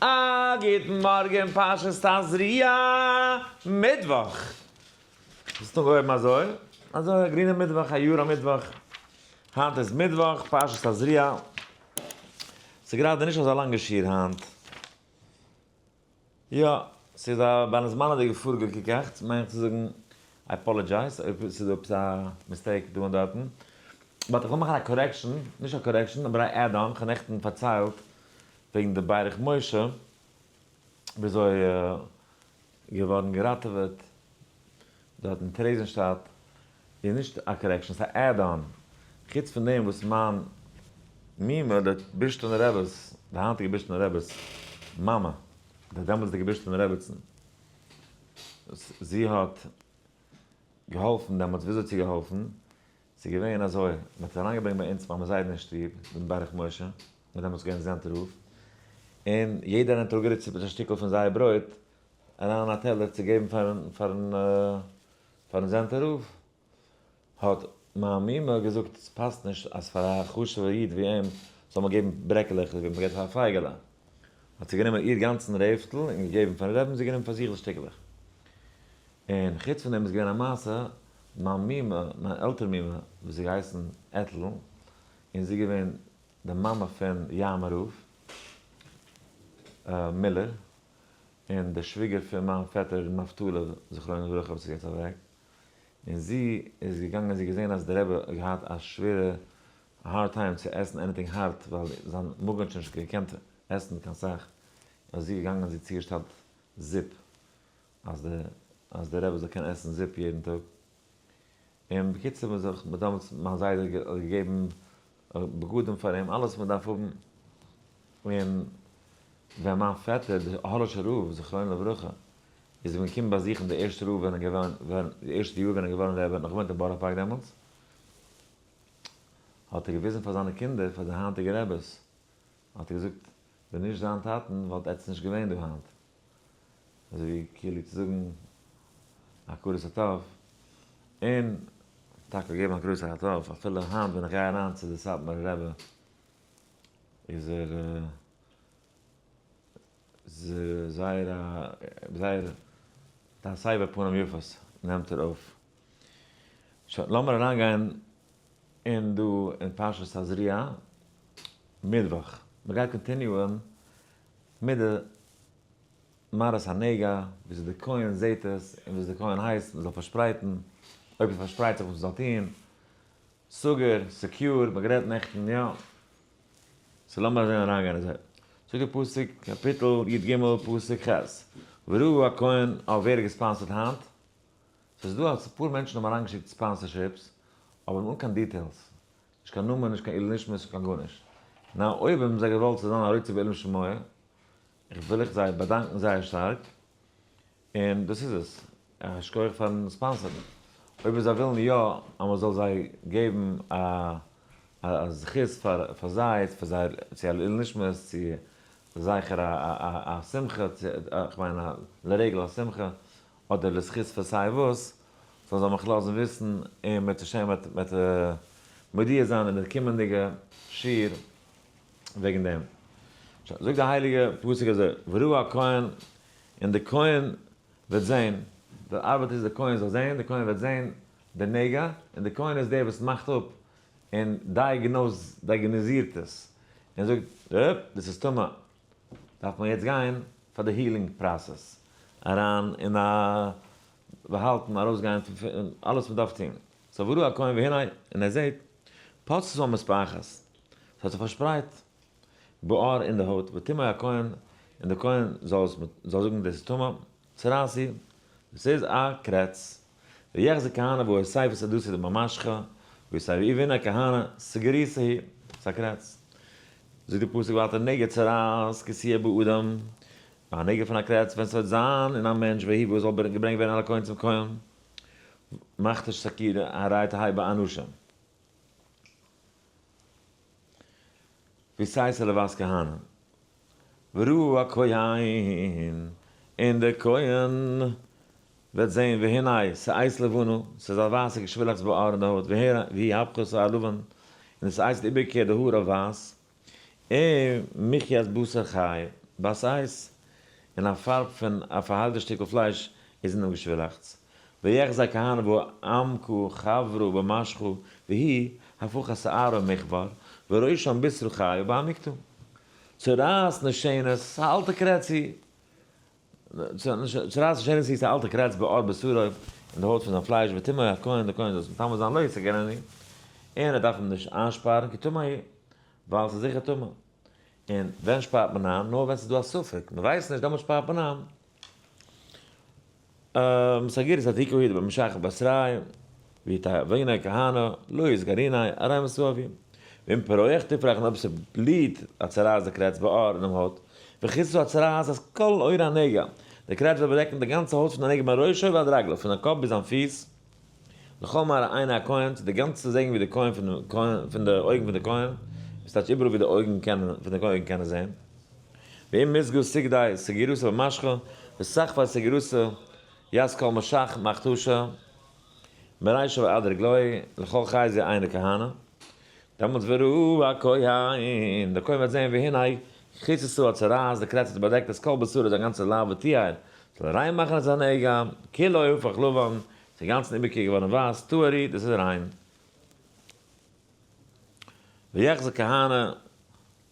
א גוטן מארגן פרשת תזריע מיטוואך. האסט אנגעהויבן אזוי? אזוי א גרינע מיטוואך א יאר א מיטוואך. היינט איז מיטוואך פרשת תזריע. ס'איז גראדע נישט אזא לאנגע שיעור היינט. יא, ס'איז א בין הזמני'דיגע פארגעקוקעכטס, מיין איך צו זאגן, I apologize אויב ס'איז דא עפעס א mistake דא און דארטן. but איך וויל מאכן א correction, נישט א correction, אבער א add on, כ'האב נעכטן פארציילט וועגן די ברך משה, וויאזוי געווארן געראטעוועט דארט אין טערעזיענשטאט, איז נישט א correction, ס'איז א add on. חוץ פון דעם וואס מיין מומע די בירשטענע רעבעס, די היינטיגע בירשטענע רעבעס מאמע, די דעמאלטסדיגע בירשטענע רעבעצן, זי האט געהאלפן דעמאלטס, וויאזוי האט זי געהאלפן? ס'איז געווען אזוי, מ'האט עס אריינגעברענגט ביי אונז ביים זיידן אין שטוב, דעם ברך משה, מ'איז דעמאלטס געווען זענטער רב, און יעדער האט אראפגעריצט א שטיקל פון זייער ברויט אריין אין א טעלער צו געבן פארן פארן פארן זענטער רב, האט מיין מומע געזאגט עס פאסט נישט אז פאר א חשוב'ער איד ווי אים זאל מען געבן ברעקעלעך ווי מען געבט פאר א פייגעלע, האט זי גענומען איר גאנצן רעפטל און געגעבן פארן רבי'ן, זי גענומען פאר זיך די שטיקלעך. און חוץ פון דעם איז געווען א מעשה, מיין מומע, מיין עלטער מומע, וואס איז געהייסן עטל, און זי איז געווען די מאמע פון יארמער רב, מילער, און די שוויגער פון מיין פעטער נפתלי זכרונו לברכה וואס איז יעצט אוועק, און זי איז געגאנגען זי האט געזען אז די רבי האט געהאט א שווערע hard time צו עסן anything הארט ווייל זיין מאגן האט שוין נישט געקענט עסן קיין סאך, איז זי געגאנגען זי צוגעשטעלט זופ אז די אז די רבי זאל קענען עסן זופ יעדן טאג, און בקיצור מ'איז זיך מ'האט דעמאלטס מיין זיידע געגעבן בגדים פאר אים אלעס וואס מ'דארף האבן, און ווען מיין פעטער די האלישער רב זכרונו לברכה איז אים געקומען באזוכן די ערשטע רב ווען ער געווען ווען די ערשטע יאר ווען ער געווארן רבי ער האט נאך געוואוינט אין בארא פארק דעמאלטס האט ער געוויזן פאר זיינע קינדער פאר די היינטיגע רעבעס האט ער געזאגט ווען נישט זיין טאטן וואלט עטץ נישט געווען דא היינט אזוי ווי כאילו צו זאגן הכרת הטוב און טאקע געבן הכרת הטוב אפילו היינט ווען איך גיי אריין צו די סאטמארע רבי איז ער זייער א זייער א סבר פנים יפות נעמט ער אויף. שוין לאמיר אריינגיין אין דא אין פרשת תזריע מיטוואך. מ'גייט continue ען מיט די מראות הנגע, וויאזוי די כהן זעהט עס און וואס די כהן הייסט מ'זאל פארשפרייטן, אויב עס פארשפרייט זיך וואס מ'זאל טון. סגור, secure, מ'האט גערעדט נעכטן, יא. so לאמיר אזוי אריינגיין אזוי. זאגט די פסוק, קאפיטל י ג פסוק ח', וראה הכהן, אה ווער האט גע sponsor ט היינט? ס'איז דא אפאר מענטשן האבן אריינגעשיקט sponsorships, אבער אן קיין details. נישט קיין נאמען, נישט קיין עילוי נשמת, נישט קיין גארנישט. נאר אויב האבן זיי געוואלט צו זיין א רוצה בעילום שמו, איך וויל איך זיי באדאנקן זייער שטארק, און דאס איז עס. א שכוח פארן sponsor ן. אויב זיי ווילן יא אז מען זאל זיי געבן א א זכות פאר פאר זיי, פאר זייער צו א לעילוי נשמת, צו זכר א א א שמחה, צו כ'מיין א לרגל א שמחה, אדער לזכות פאר סיי וואס, זאלן זיי מיך לאזן וויסן, און אם ירצה השם וועט וועט מודיע זיין אין די קומענדיגע שיעור וועגן דעם. שוין, זאגט די הייליגע פסוק אזוי, וראה הכהן, און די כהן וועט זען, די ארבעט איז די כהן זאל זען, די כהן וועט זען די נגע, און די כהן איז דער וואס מאכט אפ און דיאגנאזירט עס, און זאגט, אופ, דאס איז טמא, דארף מען יעצט גיין פאר די healing process, אריין אין א באהאלטן, ארויסגיין פון אלעס מען דארף טון. so וראה הכהן והנה, און ער זעט, פצתה המספחת, ס'האט זיך פארשפרייט בעור אין די הויט, וטמא הכהן, און דער כהן זאל עס זאל זאגן דאס איז טמא, צרעת היא, דאס איז א קרעץ, ויחזו כהניו האוסף את עדתו במשחה, ויסב והנה כהנה סגריסה היא, ס'איז א קרעץ. זאגט די פסוק ווייטער נגע צרעת כי תהיה באדם, א נגע פון א קרעץ ווען ס'וועט זיין אין א מענטש והובאה זאל געברענגט ווערן אל הכהן צום כהן, מכתש סקירה הרי תהא באנשים. והסית לבת כהנים. וראה הכהן, און דער כהן וועט זען, והנה, שאת לבנה, ס'איז א ווייסע געשווילעכץ בעור אין די הויט, והיא הפכה שער לבן, און עס הייסט איבערקערט די האר אויף ווייס, און מחיית בשר חי. בת עת, און א פארב פון א פארהיילטע שטיקל פלייש איז אין דעם געשווילאכץ. ויחזה הכהן והעמקה חברה במשחה והיא הפכת שערו מכבר וראשם בשרו חי ובעמיקתו. צרעת נושנת, ס'איז א אלטע קרעצי, צרעת נושנת איז א אלטע קרעץ בעור בשרו, אין די הויט פון זיין פלייש, וטמא הכהן, דער כהן זאל עס מטמא זיין, לא יסגרנו, און ער דארף אים נישט איינשפארן, כי טמא הוא, ווייל ס'איז זיכער טמא. און ווען שפארט מען איין? נאר ווען ס'איז דא א ספק, מ'ווייסט נישט, דעמאלט שפארט מען איין. סגירת עתיקא היא דבמשך בתראי, ויתאביני כהנא, לא יסגריני, הרי מסואבי. ואם פורח תפרח און אויב ס'בליהט א צרעת די קרעץ בעור אינעם הויט, וכיסו הצרעת אז כל עור הנגע, די קרעץ וועט באדעקן די גאנצע הויט פון די נגע מראשו ועד רגליו, פון זיין קאפ ביז זיין פיס, לכל מראה עיני הכהן, צו די גאנצע זעגן ווי די כהן פון די אויגן פון די כהן, וואס טייטש איבעראל ווי די אויגן קענען פון די אויגן קענען זען. ואם מסגו סגדי סגירתא במשכה, וסחפי סגירתא ית כל משך מכתשא, מרישא ועד רגלוי, לכל חי זה עיני כהנא. דעמאלטס וראו הכהן, דער כהן וועט זען והנה כיסתו הצרעת, די קרעץ האט באדעקט את כל בשרו זיין גאנצע לייב וטיהר, זאל ער ריין מאכן את הנגע, כולו הפך לבן, ס'איז אינגאנצן איבערקערט געווארן ווייס, טהור הוא, דאס איז ריין. ויחזק כהנא,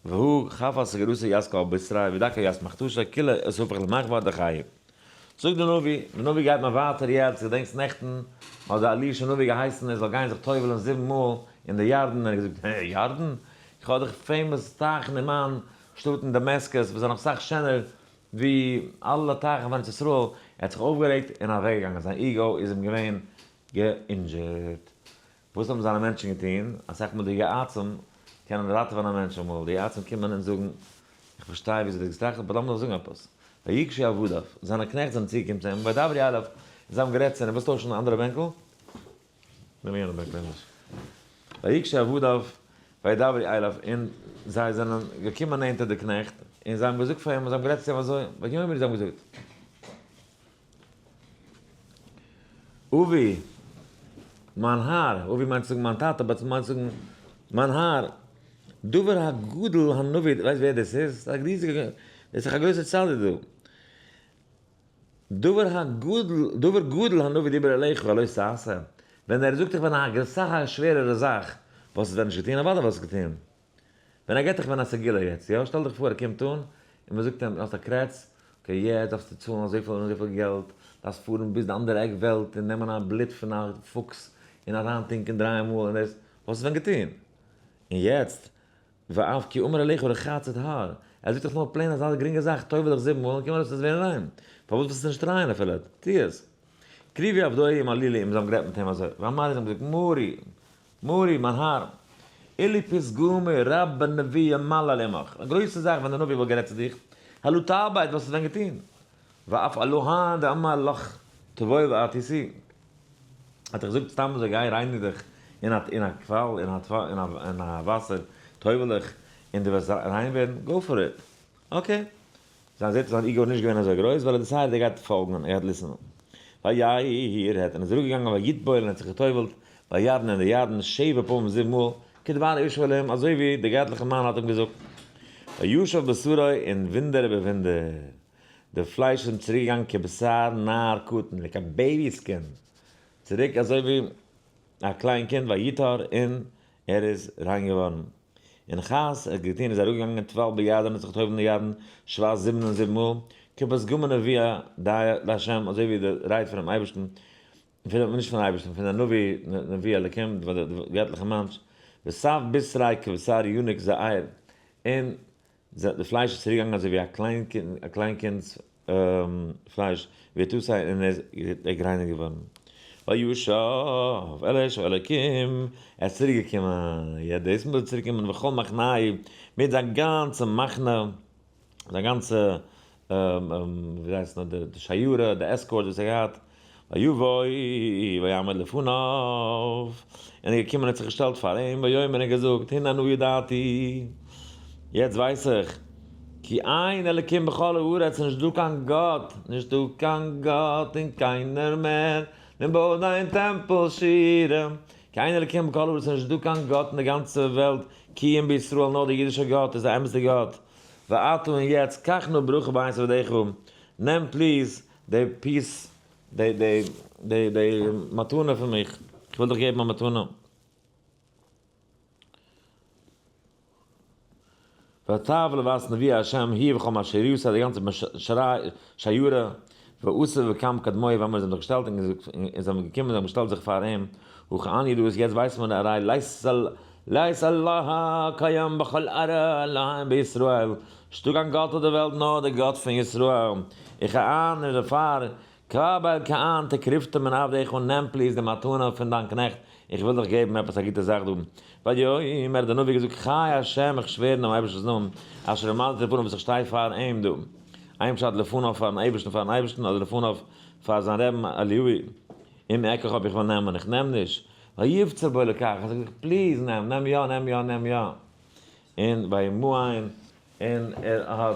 והוא חפץ סגרוסי יסקא על בשרי ודקה יס מכתושה כולה עס הופך למחווה דחיי. זאגט די נביא, די נביא גייט מיר ווייטער יעצט, געדענקסט נעכטן האט די אלישע נביא געהייסן ער זאל גיין זיך טובל'ן זיבן מאל אין די ירדן, ער האט געזאגט, הע, ירדן? איך האב דאך famous טייכן אין מיין שטאט אין דעמעסקעס וואס זענען אסאך שענער ווי אלע טייכן פון ארץ ישראל, ער האט זיך אויפגערעגט און אוועקגעגאנגען, זיין ego איז אים געווען גע-injured. וואס האבן זיינע מענטשן געטון? אסאך מאל די יועצים קענען ראטעווען א מענטש אמאל, די יועצים קומען און זאגן, איך פארשטיי וויאזוי דו האסט געטראכט, אבער לאמיר דיך זאגן עפעס, ויגשו עבדיו, זיינע קנעכט זענען צוגעקומען צו אים, וידברו אליו, און זיי האבן גערעדט צו אים, ווילסט טוישן אן אנדערע בענקל? נעם יענע בענקל ענדערש. ויגשו עבדיו, וידברו אליו, און זיי זענען געקומען נענטער די קנעכט, און זיי האבן געזאגט פאר אים, און זיי האבן גערעדט צו אים אזוי, ויאמרו, זיי האבן געזאגט. אבי, מיין האר, אבי מיינט צו זאגן מיין טאטע, but ס'מיינט צו זאגן מיין האר, דבר הגדול הנביא, ווייסט ווער דאס איז? ס'איז א ריזיגע, דאס איז דאך א גרויסע צדיק דא. דבר הגדול, דבר גדול הנביא דיבר אליך הלא תעשה, ווען ער זאגט דיך ווען א סאך א שווערערע זאך, וואלסטו עס ווען נישט געטון? אוודאי וואלסטו עס געטון. ווען ער געט דיך ווען א סגולה יעצט, יא? שטעל דיך פאר ער קומט אן און מען זאגט אים, האסט א קרעץ, okay יעצט דארפסטו צאלן אזויפיל און אזויפיל געלט, דארפסט פארן ביז די אנדערע עק וועלט און נעמען א בלוט פון א פוקס און אריינטונקען דריי מאל און דאס, וואלסטו ווען געטון? און יעצט, ואף כי אמר אליך רחץ את הר, ער זאגט דיך נאר plain אזא גרינגע זאך, טובל דיך זיבן מאל און קום ארויס וועסט ווערן ריין, פארוואס ווילסטו נישט try ען אפילו? טו עס. קריבו עבדיו ומהללו אים, זיי האבן גערעדט מיט אים אזוי, ואמרו זיי האבן געזאגט, מרי, מרי, מיין האר, אילו פתגמא רבה נביא מלל עמך, א גרויסע זאך ווען דער נביא וואלט גערעדט צו דיך, הלא תאבד, וואלסטו ווען געטון? ואף אלהא דאמר לך טבול ואתיתי, האט ער געזאגט סתם אזוי גיי רייניג דיך אין א אין א קוואל אין א אין א וואסער טובל דיך און דו וועסט ריין ווערן, go for it. Okay. זיין זעט זיין ego איז נישט געווען אזוי גרויס ווייל ער decide ט ער גייט פאלגן ער גייט listen ען. וירד און איז אראפגעגאנגען ויטבול און האט זיך געטובלט בירדן אין די ירדן שבע פעמים זיבן מאל כדבר איש האלהים אזוי ווי דער געטליכער מאן האט אים געזאגט. וישב בשרו און וואונדער איבער וואונדער די פלייש איז אים צוריק געגאנגען כבשר נער קטן like א baby skin צוריק אזוי ווי א קליין קינד ויטהר און ער איז ריין געווארן. און חס ער האט געטון איז אראפגעגאנגען טבל בירדן און זיך געטובלט אין די ירדן שבע זיבן און זיבן מאל, כפתגמא נביא לה' אזוי ווי די רייד פונעם אייבערשטן, פון, נישט פונעם אייבערשטן, פון די נביא, נביא אלקים, די געטליכע מענטש, ושב בשרו כבשר ינוק זעיר, און די פלייש איז צוריקגעגאנגען אזוי ווי א קליין קינד'ס פלייש, ויתוסי און ער איז גערייניגט געווארן. וישב אל האיש האלקים, ער איז צוריק געקומען, יא דאס מאל איז ער צוריק געקומען וכל מחנהו, מיט זיין גאנצע מחנה, זיין גאנצע ווי הייסט נאר די שיירה, די escort וואס ער האט געהאט, ויבוא ויעמוד לפניו, און ער איז געקומען און האט זיך געשטעלט פאר אים, ויאמר און געזאגט, הנה נא ידעתי, יעצט ווייס איך, כי אין אלקים בכל הארץ, נישט דא קיין גאט, נישט דא קיין גאט און קיינער מער, נאר בוי דיין טעמפל שירה, כי אין אלקים בכל הארץ, נישט דא קיין גאט אין די גאנצע וועלט, כי אם בישראל, נאר דער אידישער גאט איז א אמת'ער גאט. ועתה און יעצט, קח נא ברכה מאת עבדך, נעם please די piece, די די די די מתנה פון מיך, איך וויל דיך געבן א מתנה. ותעב לבת נביא השם היא וכל מה שירוסה, די גאנצע שיירה, ועשה וקם קדמוי, ווען מיר זענען זיך געשטעלט און געזאגט, און זיי האבן געקומען, זיי האבן געשטעלט זיך פאר אים, וכאן ידעו, יעצט ווייסט מען הרי לית אלהא קיים בכל ארעא אלהים בישראל, נישטא קיין גאט אויף די וועלט נאר דער גאט פון ישראל, וכאן און דערפאר, קבל כען תקרבתא מן עבדך און נעם please די מתנה פון דיין קנעכט, איך וויל דיך געבן עפעס א גוטע זאך דא. ויאמר האט דער נביא געזאגט, חי השם איך שווער אין דעם אייבערשטנ'ס נאמען, אשר עמדתי לפניו וואס איך שטיי פאר אים דא. איין פשט לפניו פארן אייבערשטן פארן אייבערשטן אדער לפניו פאר זיין רעבן אליהו, אם אקח אויב איך וועל נעמען, איך נעם נישט, ויפצר בו לקח, ער זאגט please נעם, נעם יא, נעם יא, נעם יא. און וימאן און ער האט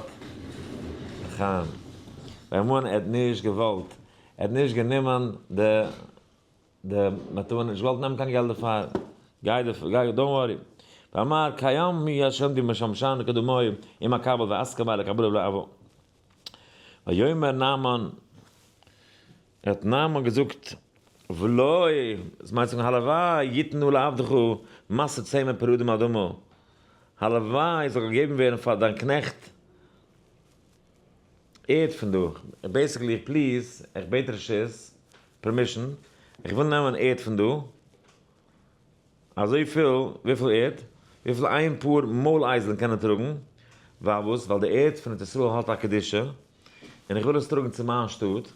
לחיים. וימאן ער האט נישט געוואלט, ער האט נישט גענומען די די מתנה, נישט געוואלט נעמען קיין געלט דערפאר, גיי דערפאר, גיי, don't worry. ואמר קיים מי השם די משמשני כדמוי אם אקבל ואסכים אל אקבלה ולא אבוא. ויאמר נעמן, האט נעמן געזאגט, ולא, עס מיינט זאגן הלוואי יתנו לעבדך משא צמר פרדים אדמה, הלוואי זאל געגעבן ווערן פאר דיין קנעכט ערד פון דא, basically please, איך בעט רשות, permission, איך וויל נעמען ערד פון דא, אזויפיל, וויפיל ערד? וויפיל איין פאר מויל אייזלען קענען טראגן, ווייל וואס? ווייל די ערד פון ארץ ישראל האט א קדושה, און איך וויל עס טראגן צו מיין שטאט,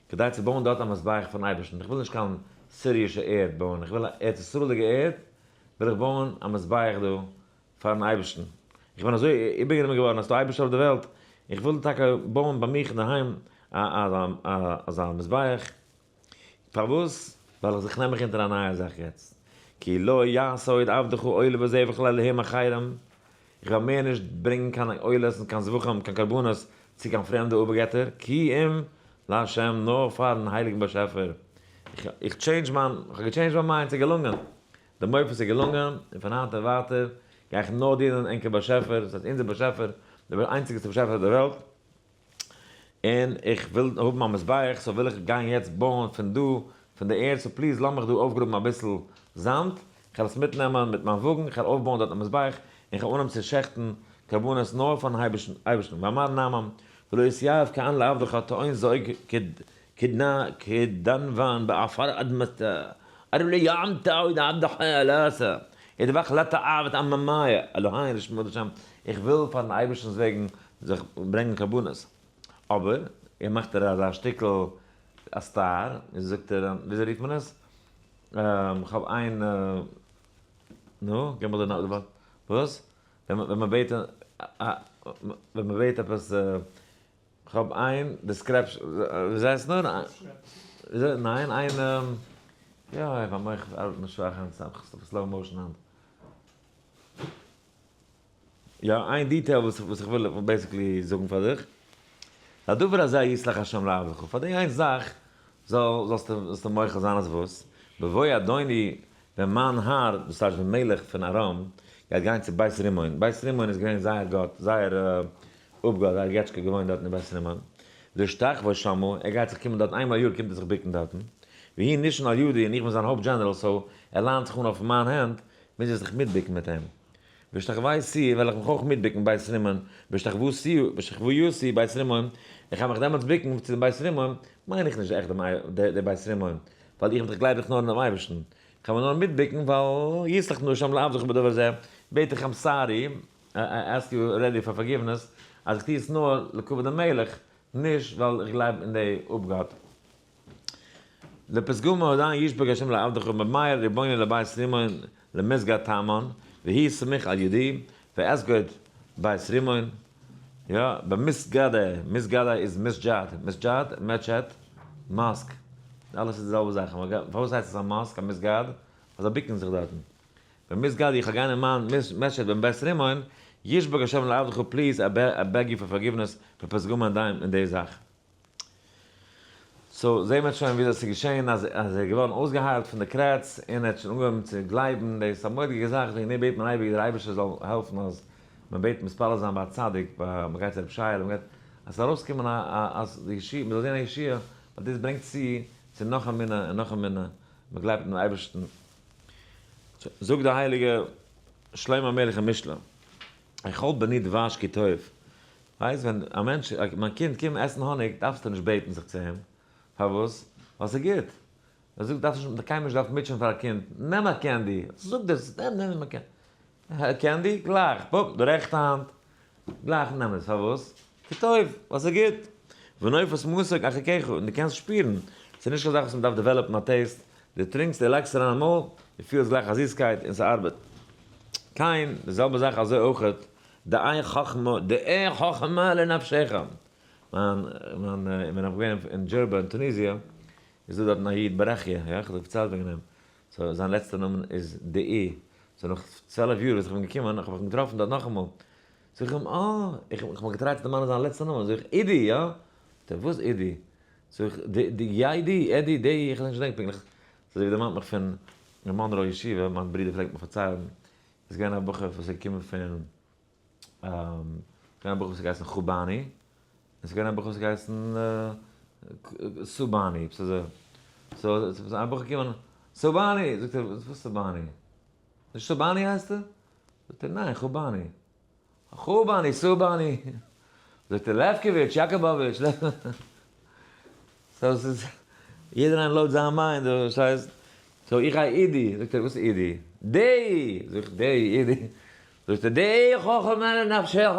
כדי צו בויען דארט א מזבח פארן אייבערשטן, איך וויל נישט קיין סירישע ערד בויען, איך וויל א ארץ ישראל'דיגע ערד, וויל איך בויען א מזבח דא פארן אייבערשטן, איך בין אזוי איבערגענומען געווארן אז ס'דא אייבערשטער אויף די וועלט, איך וויל טאקע בויען ביי מיך אינדערהיים אזא מזבח, פארוואס? ווייל איך נעם מיך אונטער א נייע זאך יעצט, כי לא יעשה עוד עבדך עולה וזבח לאלהים אחרים, איך וועל מער נישט ברענגען קיין עולות און קיין זבחים, קיין קרבנות צו קיין פרעמדע אפגעטער, כי אם לה' נאר פארן הייליגן באשעפער, איך change מיין, איך האב גע change ט מיין mind, ס'איז געלונגען, די מופת איז געלונגען, און פון היינט און ווייטער גיי איך נאר דינען ענקער באשעפער, דאס הייסט אונזער באשעפער, דער איינציגסטער באשעפער אויף דער וועלט, און איך וויל האבן א מזבח, so וויל איך גיין יעצט בויען פון דא, פון די ערד, so please לאז מיך דא אויפגראבן אביסל זאמד, איך וועל עס מיטנעמען מיט מיין וואגן, איך וועל אויפבויען דארט א מזבח, און איך וועל אנהויבן צו שעכטן קרבנות נאר פארן אייבערשטן, ואמר נעמן, ולא יתיהב כען לעבדך טעון זוג כדנבן בעפר אדמתה, ארו ליעמתה עוד עבדך אלעשה, ידווח לתאוות עממיה, אלוהי רשמו לשם, איך וויל פארן אייבערשטנ'ס וועגן זיך ברענגען קרבנות, אבער ער מאכט ער אזא שטיקל א star, און זאגט ער, וויאזוי רופט מען עס? איך האב איין, נו, גיב מיר די ווארט, וואס? ווען מען בעט, ווען מען בעט עפעס, איך האב איין description, וויאזוי הייסט נאר? ניין, איין, יא, מיין מח ארבעט מיר שוואך היינט, ס'איז אויף slow motion היינט. יא, איין detail וואס איך וויל basically זאגן פאר דיך, הדבר הזה יסלח השם לעבדך, פאר די איין זאך זאלסטו מוחל זיין אז וואס? בבוא אדוני, ווען מיין האר, דאס הייסט דער מלך פון ארם, גייט גיין צו בית רימון, בית רימון איז געווען זייער גאט, זייער אפגאט, זייער געטשקע געוואוינט דארטן אין בית רימון, להשתחוות שמה, ער גייט זיך קומען דארטן, איינמאל א יאר קומט ער זיך בוקן דארטן, והוא נשען על ידי, און איך בין זיין הויפט דזשענעראל, so ער ליינט זיך אן אויף מיין הענט, מוז ער זיך מיטבוקן מיט אים. והשתחוויתי, וועל איך מיך אויך מיטבוקן בית רימון, והשתחוויתי בית רימון, איך גיי מיך דעמאלטס בוקן צו דעם בית רימון, מיין איך נישט עכט דעם בית רימון, ווייל איך גלייב דאך נאר אינעם אייבערשטן, איך גיי מיר נאר מיטבוקן ווייל יסלח נא השם לעבדך בדבר הזה, בעט איך I'm sorry, I ask you already for forgiveness, אז איך טו עס נאר לכבוד דעם מלך, נישט ווייל איך גלייב אין די אפגאט. לפתגמא עדיין ישבק השם לעבדך במאיר ריבונו לבית רימון למסגד תמן והיא סמוך על ידי ואסגוד בית רימון יא במסגדה מסגדה איז מסג'ד מסג'ד מעטשעט mosque אלעס איז די זעלבע זאך פארוואס הייסט עס א mosque א מסגד ווייל זיי בוקן זיך דארטן במסגד איך גיין אין מיין מעטשעט ביים רימון ישבק השם לעבדך please I beg you for forgiveness בפתגמא עדיין אין די זאך. so זעהן מיר שוין וויאזוי ס'איז געשעהן אז ער איז געווארן אויסגעהיילט פון די קרעץ און ער האט שוין אנגעהויבן צו גלייבן, דאס איז א מורא'דיגע זאך, וועגן דעם בעט מען אייביג דער אייבערשטער זאל העלפן אז. מען בעט מתפלל זיין ביי א צדיק, ביי מען גייט צו רבי שייעלע, מען גייט, אז ס'זאל ארויסקומען א א אז די ישועה, מען זאל זען א ישועה, ווייל דאס ברענגט צו צו נאך אמונה און נאך אמונה, מען גלייבט אינעם אייבערשטן. זאגט די הייליגע שלמה המלך אין משלי, אכול בני דבש כי טוב, ווייסט ווען א מענטש, מיין קינד קום עסן האניג, דארפסטו נישט בעטן זיך צו אים, פארוואס? ווייל ס'איז גוט. ער זאגט דארפסט נישט, קיינמאל נישט דארפן מוטשען פאר א קינד, נעם א candy, זאג דאס, נעם נעם א candy, גלייך, בופ, די רעכטע האנט, גלייך נעם עס, פארוואס? כי טוב, ווייל ס'איז גוט. ונופת מתוק אחיכך, און דו קענסט שפירן, ס'איז נישט קיין זאך וואס מ'דארף develop ן א taste, דו טרינקסט, דו לייגסט אריין אין מויל, דו פילסט גלייך א זיסקייט און ס'ארבעט. כן, די זעלבע זאך אזוי אויכעט, דעה חכמה, דעה חכמה לנפשך. מיין, מיין, ווען איך בין געווען אין דזשערבא אין טוניזיע, איז דא דארטן א איד ברכיה, יא, איך האב דיר פארציילט וועגן אים, so זיין לעצטע נאמען איז דעי, so נאך 12 יאר וואס איך בין געקומען, איך האב אים געטראפן דארט נאכאמאל, זאג איך אים, אה, איך האב מיך געטרייט צו דערמאנען זיין לעצטע נאמען, זאג איך, אידי, יא? זאגט ער, וואס אידי? זאג איך, די יידי, עדי, דעי, איך נישט געדענק פונקטליך, ס'איז אזוי ווי דערמאנט מיך פון אין מאנרא ישיבה, מיין ברודער פלעגט מיר פארציילן, איז געווען א בחור וואס איז געקומען פון, געווען א בחור וואס האט געהייסן חובאני, און ס'איז געווען א בחור וואס האט געהייסן סובאני, עפעס אזוי. so איז א בחור געקומען, סובאני! זאגט ער, וואס סובאני? נישט סובאני הייסט ער? זאגט ער, ניין, חובאני. חובאני, סובאני. זאגט ער, לעפקאוויטש, יאקאבאוויטש. so ס'איז יעדער איינער לויט זיין mind, דו פארשטייסט? so איך גיי אידי, זאגט ער, וואס אידי? דעי! זאג איך, דעי, אידי. זאגט ער, דעה חכמה לנפשך!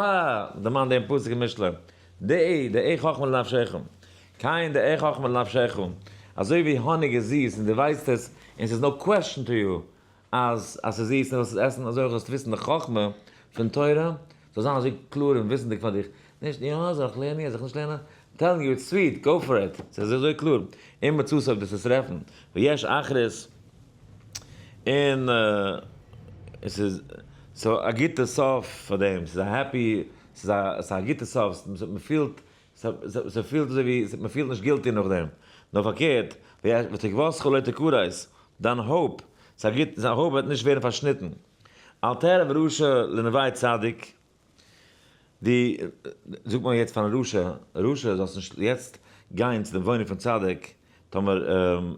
דערמאן דעם פסוק אין משלי, דעה, דעה חכמה לנפשך. כן דעה חכמה לנפשך. אזוי ווי האניג איז זיס און דו ווייסט עס, און ס'איז no question to you, אז אז ס'איז זיס און זאלסט עס עסן, אזוי אויך זאלסטו וויסן די חכמה פון תורה, זאל זיין אזוי קלאר און וויסנדיג פאר דיך, נישט יא זאל איך לערנען יא זאל איך נישט לערנען, telling you it's sweet, go for it, ס'איז אזוי קלאר, אם מצאת אויב דו וועסט עס טרעפן, ויש אחרית, און עס איז so א גוטע סוף פאר דעם, ס'איז א happy, ס'איז א ס'איז א גוטע סוף, מ'פילט, ס'פילט אזוי ווי מ'פילט נישט guilty נאכדעם, נאר פארקערט, ותקוותך לא תכרת, דיין hope, ס'איז א גוט, זיין hope וועט נישט ווערן פארשניטן. אל תערב רשע לנוה צדיק, די, זאגט מען יעצט פארן רשע, רשע זאלסט נישט יעצט גיין צו דעם וואוינונג פון צדיק, טאמער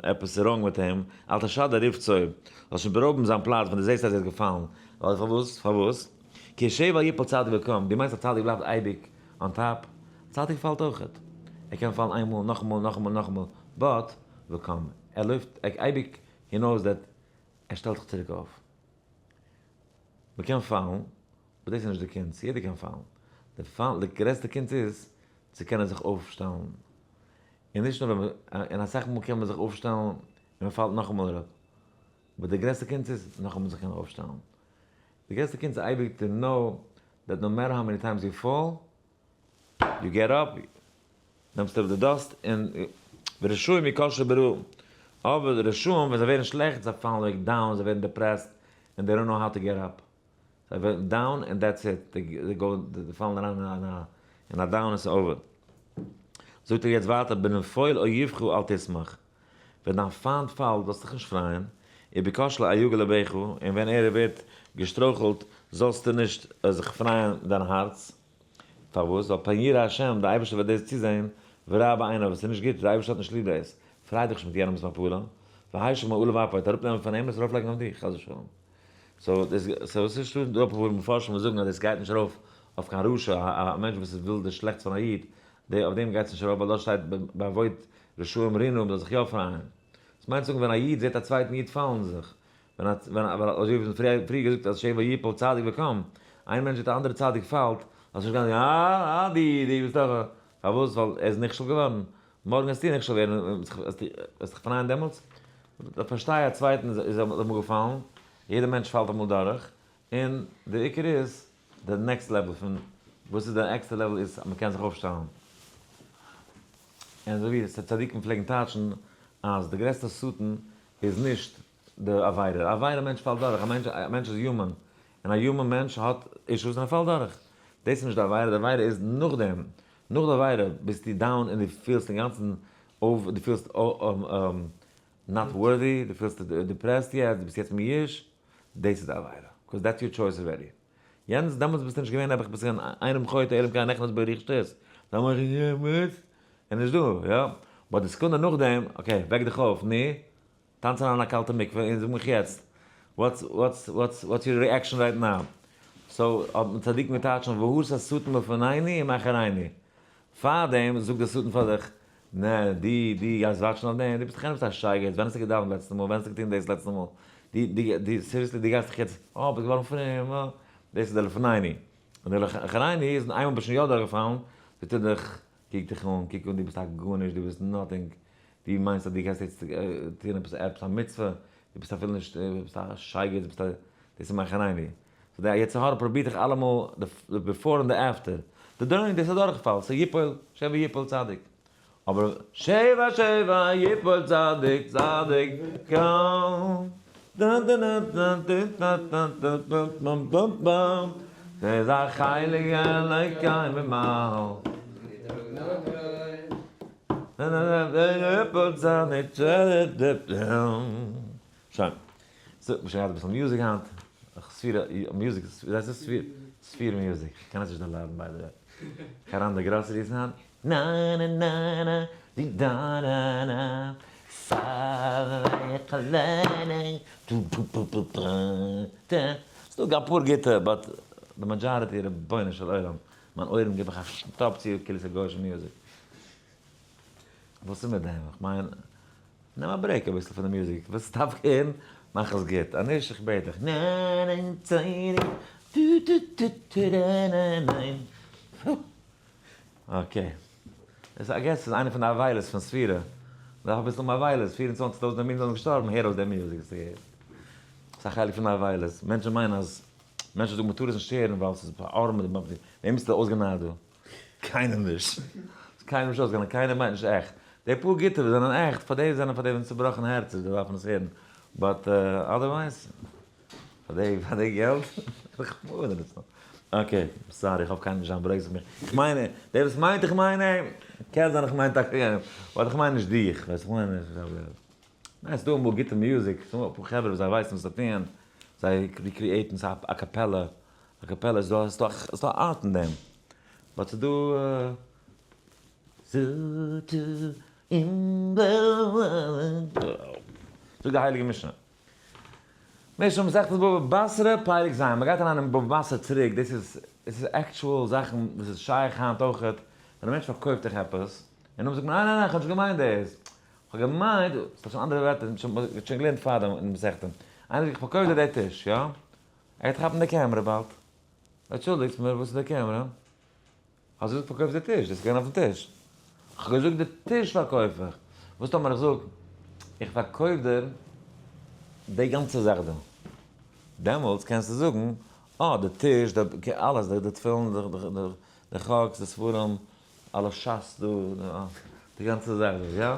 עפעס איז wrong מיט אים, אל תשדה רבצו, זאלסט נישט בארויבן זיין פלאץ ווען דו זעסט אז ער איז געפאלן, ווייל פארוואס, פארוואס? כי שבע יפול צדיק וקם, דו מיינסט א צדיק בלייבט אייביג on top? א צדיק פאלט אויכעט, ער קען פאלן איינמאל, נאכאמאל, נאכאמאל, נאכאמאל, but וקם, ער לויפט אייביג, he knows that ער שטעלט זיך צוריק אויף. מען קען פאלן, but דאס איז נישט די קונץ, יעדער קען פאלן. די פאלן, די גרעסטע קונץ איז צו קענען זיך אויפשטעלן. און נישט נאר ווען מען, און אסאך מאל קען מען זיך אויפשטעלן און מען פאלט נאכאמאל אראפ. but די גרעסטע קונץ איז נאכאמאל זיך קענען אויפשטעלן. די גרעסטע קונץ איז אייביג to know that no matter how many times you fall, you get up, נעמסט אראפ די dust און ורשעים יכשלו ברע, אבער די רשעים ווען זיי ווערן שלעכט זיי פאלן אוועק down, זיי ווערן depressed, און they don't know how to get up, זיי ווערן down און that's it, זיי פאלן אריין אין א down און ס'איז over. זאגט ער יעצט ווייטער בנפול אויבך אל תשמח, ווען דיין פיינט פאלט זאלסטו דיך נישט פרייען, ובכשלו אל יגל לבך, און ווען ער ווערט געשטרויכלט זאלסטו נישט זיך פרייען דיין הארץ, פארוואס? ווייל פן יראה השם, דער אייבערשטער וועט דאס צוזען, ורע בעיניו, עס איז נישט גוט, דער אייבערשטער האט נישט ליב דאס, פריי דיך נישט מיט יענעמ'ס מפלה, והשיב מעליו אפו, וועט אראפנעמען פון אים און עס ארויפלייגן אויף דיך, חס ושלום. so דאס, so עס איז שוין דא אפאר מפרשים וואס זאגן אז דאס גייט נישט ארויף אויף קיין רשע, א מענטש וואס וויל די שלעכטס פון א איד, די אויף דעם גייט עס נישט ארויף, ווייל דארט שטייט באבוד רשעים רינה, מען זאל זיך יא פרייען. דאס מיינט צו זאגן ווען א איד זעט א צווייטן איד פאלן זיך, ווען א ווען א אזוי ווי מ'האט פריער געזאגט אז שבע יפול צדיק וקם, איין מענטש זעט א אנדערע צדיק פאלט, זאלסט נישט גיין זאגן אה אה די די ביסט דאך א, פארוואס? ווייל ער איז נכשל געווארן, מארגן וועסטו נכשל ווערן און וועסט דיך פרייען דעמאלטס? פארשטיי א צווייטן איז אמאל געפאלן, יעדער מענטש פאלט אמאל דורך, און די עיקר איז די next level פון וואס איז די עקסטע level איז אז מ'קען זיך אויפשטעלן. און אזוי ווי צדיקים פלעגן טייטשן אז די גרעסטע שטן איז נישט די עבירה, א עבירה מענטש פאלט דורך, א מענטש א מענטש איז human, און א human מענטש האט issues און ער פאלט דורך, דאס איז נישט די עבירה, די עבירה איז נאכדעם, נאך די עבירה ביסטו down און דו פילסט אינגאנצן אויף, דו פילסט not worthy, דו פילסט depressed יעצט, דו ביסט יעצט מיואש, דאס איז די עבירה, because that's your choice already. יענץ דעמאלטס ביסטו נישט געווען נעבעך ביסט געווען איינעם חוטא אלא אם כן נכנס בו רוח שטות. דיין מח איז וואס? איז נישט דא, יא? but די סעקונדע נאכדעם, okay, וועק דיך אויף, נו, טאנץ אריין אין א קאלטע מקווה און זאג מיך יעצט, what's what's what's what's your reaction right now? so האט מען צדיקים געטייטשן והסר השטן מלפנינו ומאחרינו. פארדעם זאגט דער שטן פאר דיך, נע, דו דו גייסט watch ן אויף דעם? דו ביסט דאך עפעס א שייגעץ, ווען האסטו געדאווענט לעצטע מאל? ווען האסטו געטון דאס לעצטע מאל? דו דו דו seriously דו גייסט דיך יעצט, אה ביסט געווארן פרום, אה, דאס איז דער לפנינו. און דער לאחרינו איז איינמאל ביסט שוין יא דורכגעפאלן, זאגט ער דיך, קוק דיך אן, קוק אן, דו ביסט א גארנישט, דו ביסט nothing, דו מיינסט אז דו גייסט יעצט טון עפעס עפעס א מצוה, דו ביסט אפילו נישט, דו ביסט א שייגעץ, דו ביסט א, דאס איז מאחרינו. so די יצר הרע פרובירט דיך אלעמאל די before און די after. די during דאס איז א דורכפאל, ס'איז יפול, שבע יפול צדיק. אבער שבע שבע יפול צדיק צדיק קם. ס'איז א חלק אלוקי ממעל. שוין. so, מ'האט שוין געהאט אביסל music היינט. ספירה, music, ווי הייסט עס? ספיר music. כ'קען עס נישט דערליידן by the way. כ'גיי אריין אין די groceries היינט. נא נא נא נא די דא נא נא ס'דא אפאר גוטע but די majority רבונו של עולם מיין אויערן גיב איך א שטאפ צו כאילו ס'איז גוי'אישע music. וואס איז מיט דעם? כ'מיין נעם א break אביסל פון די music, וואס דארף איך הערן? מאך עס גוט, אז נישט איך בעט דיך. okay. דאס I guess איז איינע פון די אבילות פון ספירה. מ'דארף אביסל האבן אבילות, 24 טויזנט תלמידים זענען געשטארבן, הער אויס די music וואס דו הערסט. ס'איז א חלק פון די אבילות. מענטשן מיינען אז, מענטשן זאגן מ'טאר עס נישט הערן ווייל ס'איז ארמ, וועם ביסטו אויסגענארט דא? קיינעם נישט. ס'איז קיינעם נישט אויסגענארט, קיינער מיינט נישט עכט. די פאר גוטע וואס זענען עכט, פאר די זענען פאר די וואס צובראכן הערצער, די דארפן עס הערן. but otherwise, פאר די פאר די געלט? רחמנא ליצלן. okay, sorry, איך האף קיינער נישט זיין ברוגז אויף מיר. איך מיין, דער וואס מיינט איך מיין אים, קען זיין איך מיין טאקע יענעם, but איך מיין נישט דיך, ווייסט איך מיין נישט. ניין, ס'דא אמאל גוטע music, ס'דא אפאר חברה וואס זיי ווייסן וואס זיי טוען, זיי recreate ן a cappella, a cappella איז דא, ס'איז דא art אין דעם, but ס'איז דא. זאגט די הייליגע משנה. משנה מסכת בבא בתרא פרק ז', מ'גייט אריין אין בבא בתרא צוריק, דאס איז דאס איז actual זאכן וואס איז שייך היינט אויכעט, ווען א מענטש פארקויפט דיך עפעס, און נאכדעם זאגט מען ניין ניין ניין כ'האב נישט געמיינט דאס, כ'האב געמיינט, ס'איז שוין אנדערע ווערטער, מ'האט שוין געלערנט פארדעם אין מסכתא, איינער זאגט איך פארקויף דיר די טיש, יא? ער גייט כאפן די קעמרע באלד, אנטשולדיגטס מיר וואס איז די קעמרע? האסט געזאגט פארקויף די טיש, דאס איז געווען אויפן טיש. כ'האב געזאגט די טיש פארקויף איך. וואס טאמער איך זאג איך פארקויף דיר די גאנצע זאך דא. דעמאלטס קענסטו זאגן אה די טיש, די אלעס, די תפילין, די חקס, די ספרים, אלע שס דא, די גאנצע זאך דא, יא?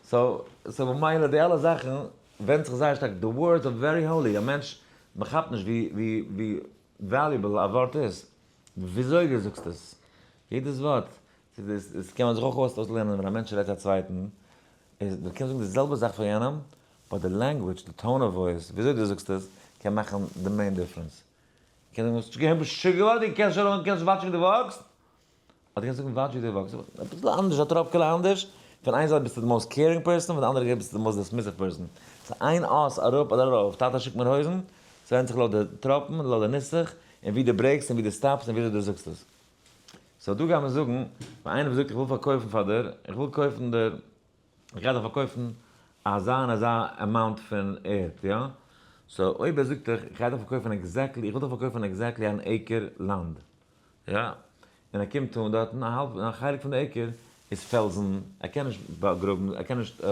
so, so ממילא די אלע זאכן ווענדט זיך זייער שטארק, די words are very holy, א מענטש, מ'כאפט נישט ווי ווי ווי valuable א ווארט איז. וויאזוי דו זאגסט עס, יעדעס ווארט, דאס קען מען זיך אויך אויסלערנען ווען א מענטש רעדט צו א צווייטן, איז דו קענסט זאגן די זעלבע זאך פאר יענעם, but די language, די tone of voice, וויאזוי דו זאגסט עס, קען מאכן די main difference. קענסט זאגן, האסט געהערט משוגע געווארן, דו קענסט שוין קענסט watch ן ווי דו walk סט? אדער קענסט זאגן watch ווי דו walk סט, אביסל אנדערש, א טראפקעלע אנדערש, פון איין זייט ביסטו די most caring person, פון די אנדערע זייט ביסטו די most dismissive person. ס'איז איין אות אראפ אדער ארויף, טאטע שיקט מיר הויזן, ס'ווענדט זיך לויט די טראפן, לויט די נוסח, און ווי דו break סט און ווי דו stop סט און וויאזוי דו זאגסט עס. so דא גייט מען זאגן, ווען איינער זאגט איך וויל פארקויפן פאר דיר, איך וויל קויפן דיר, איך גיי דיר פארקויפן אזא און אזא amount פון ערד, יא? so אויב ער זאגט דיך איך גיי דיר פארקויפן exactly, איך וויל דיר פארקויפן exactly אן acre לאנד, יא, און ער קומט אן דארטן, א האלב, א חלק פון די acre איז פעלזן, ער קען נישט באגראבן, ער קען נישט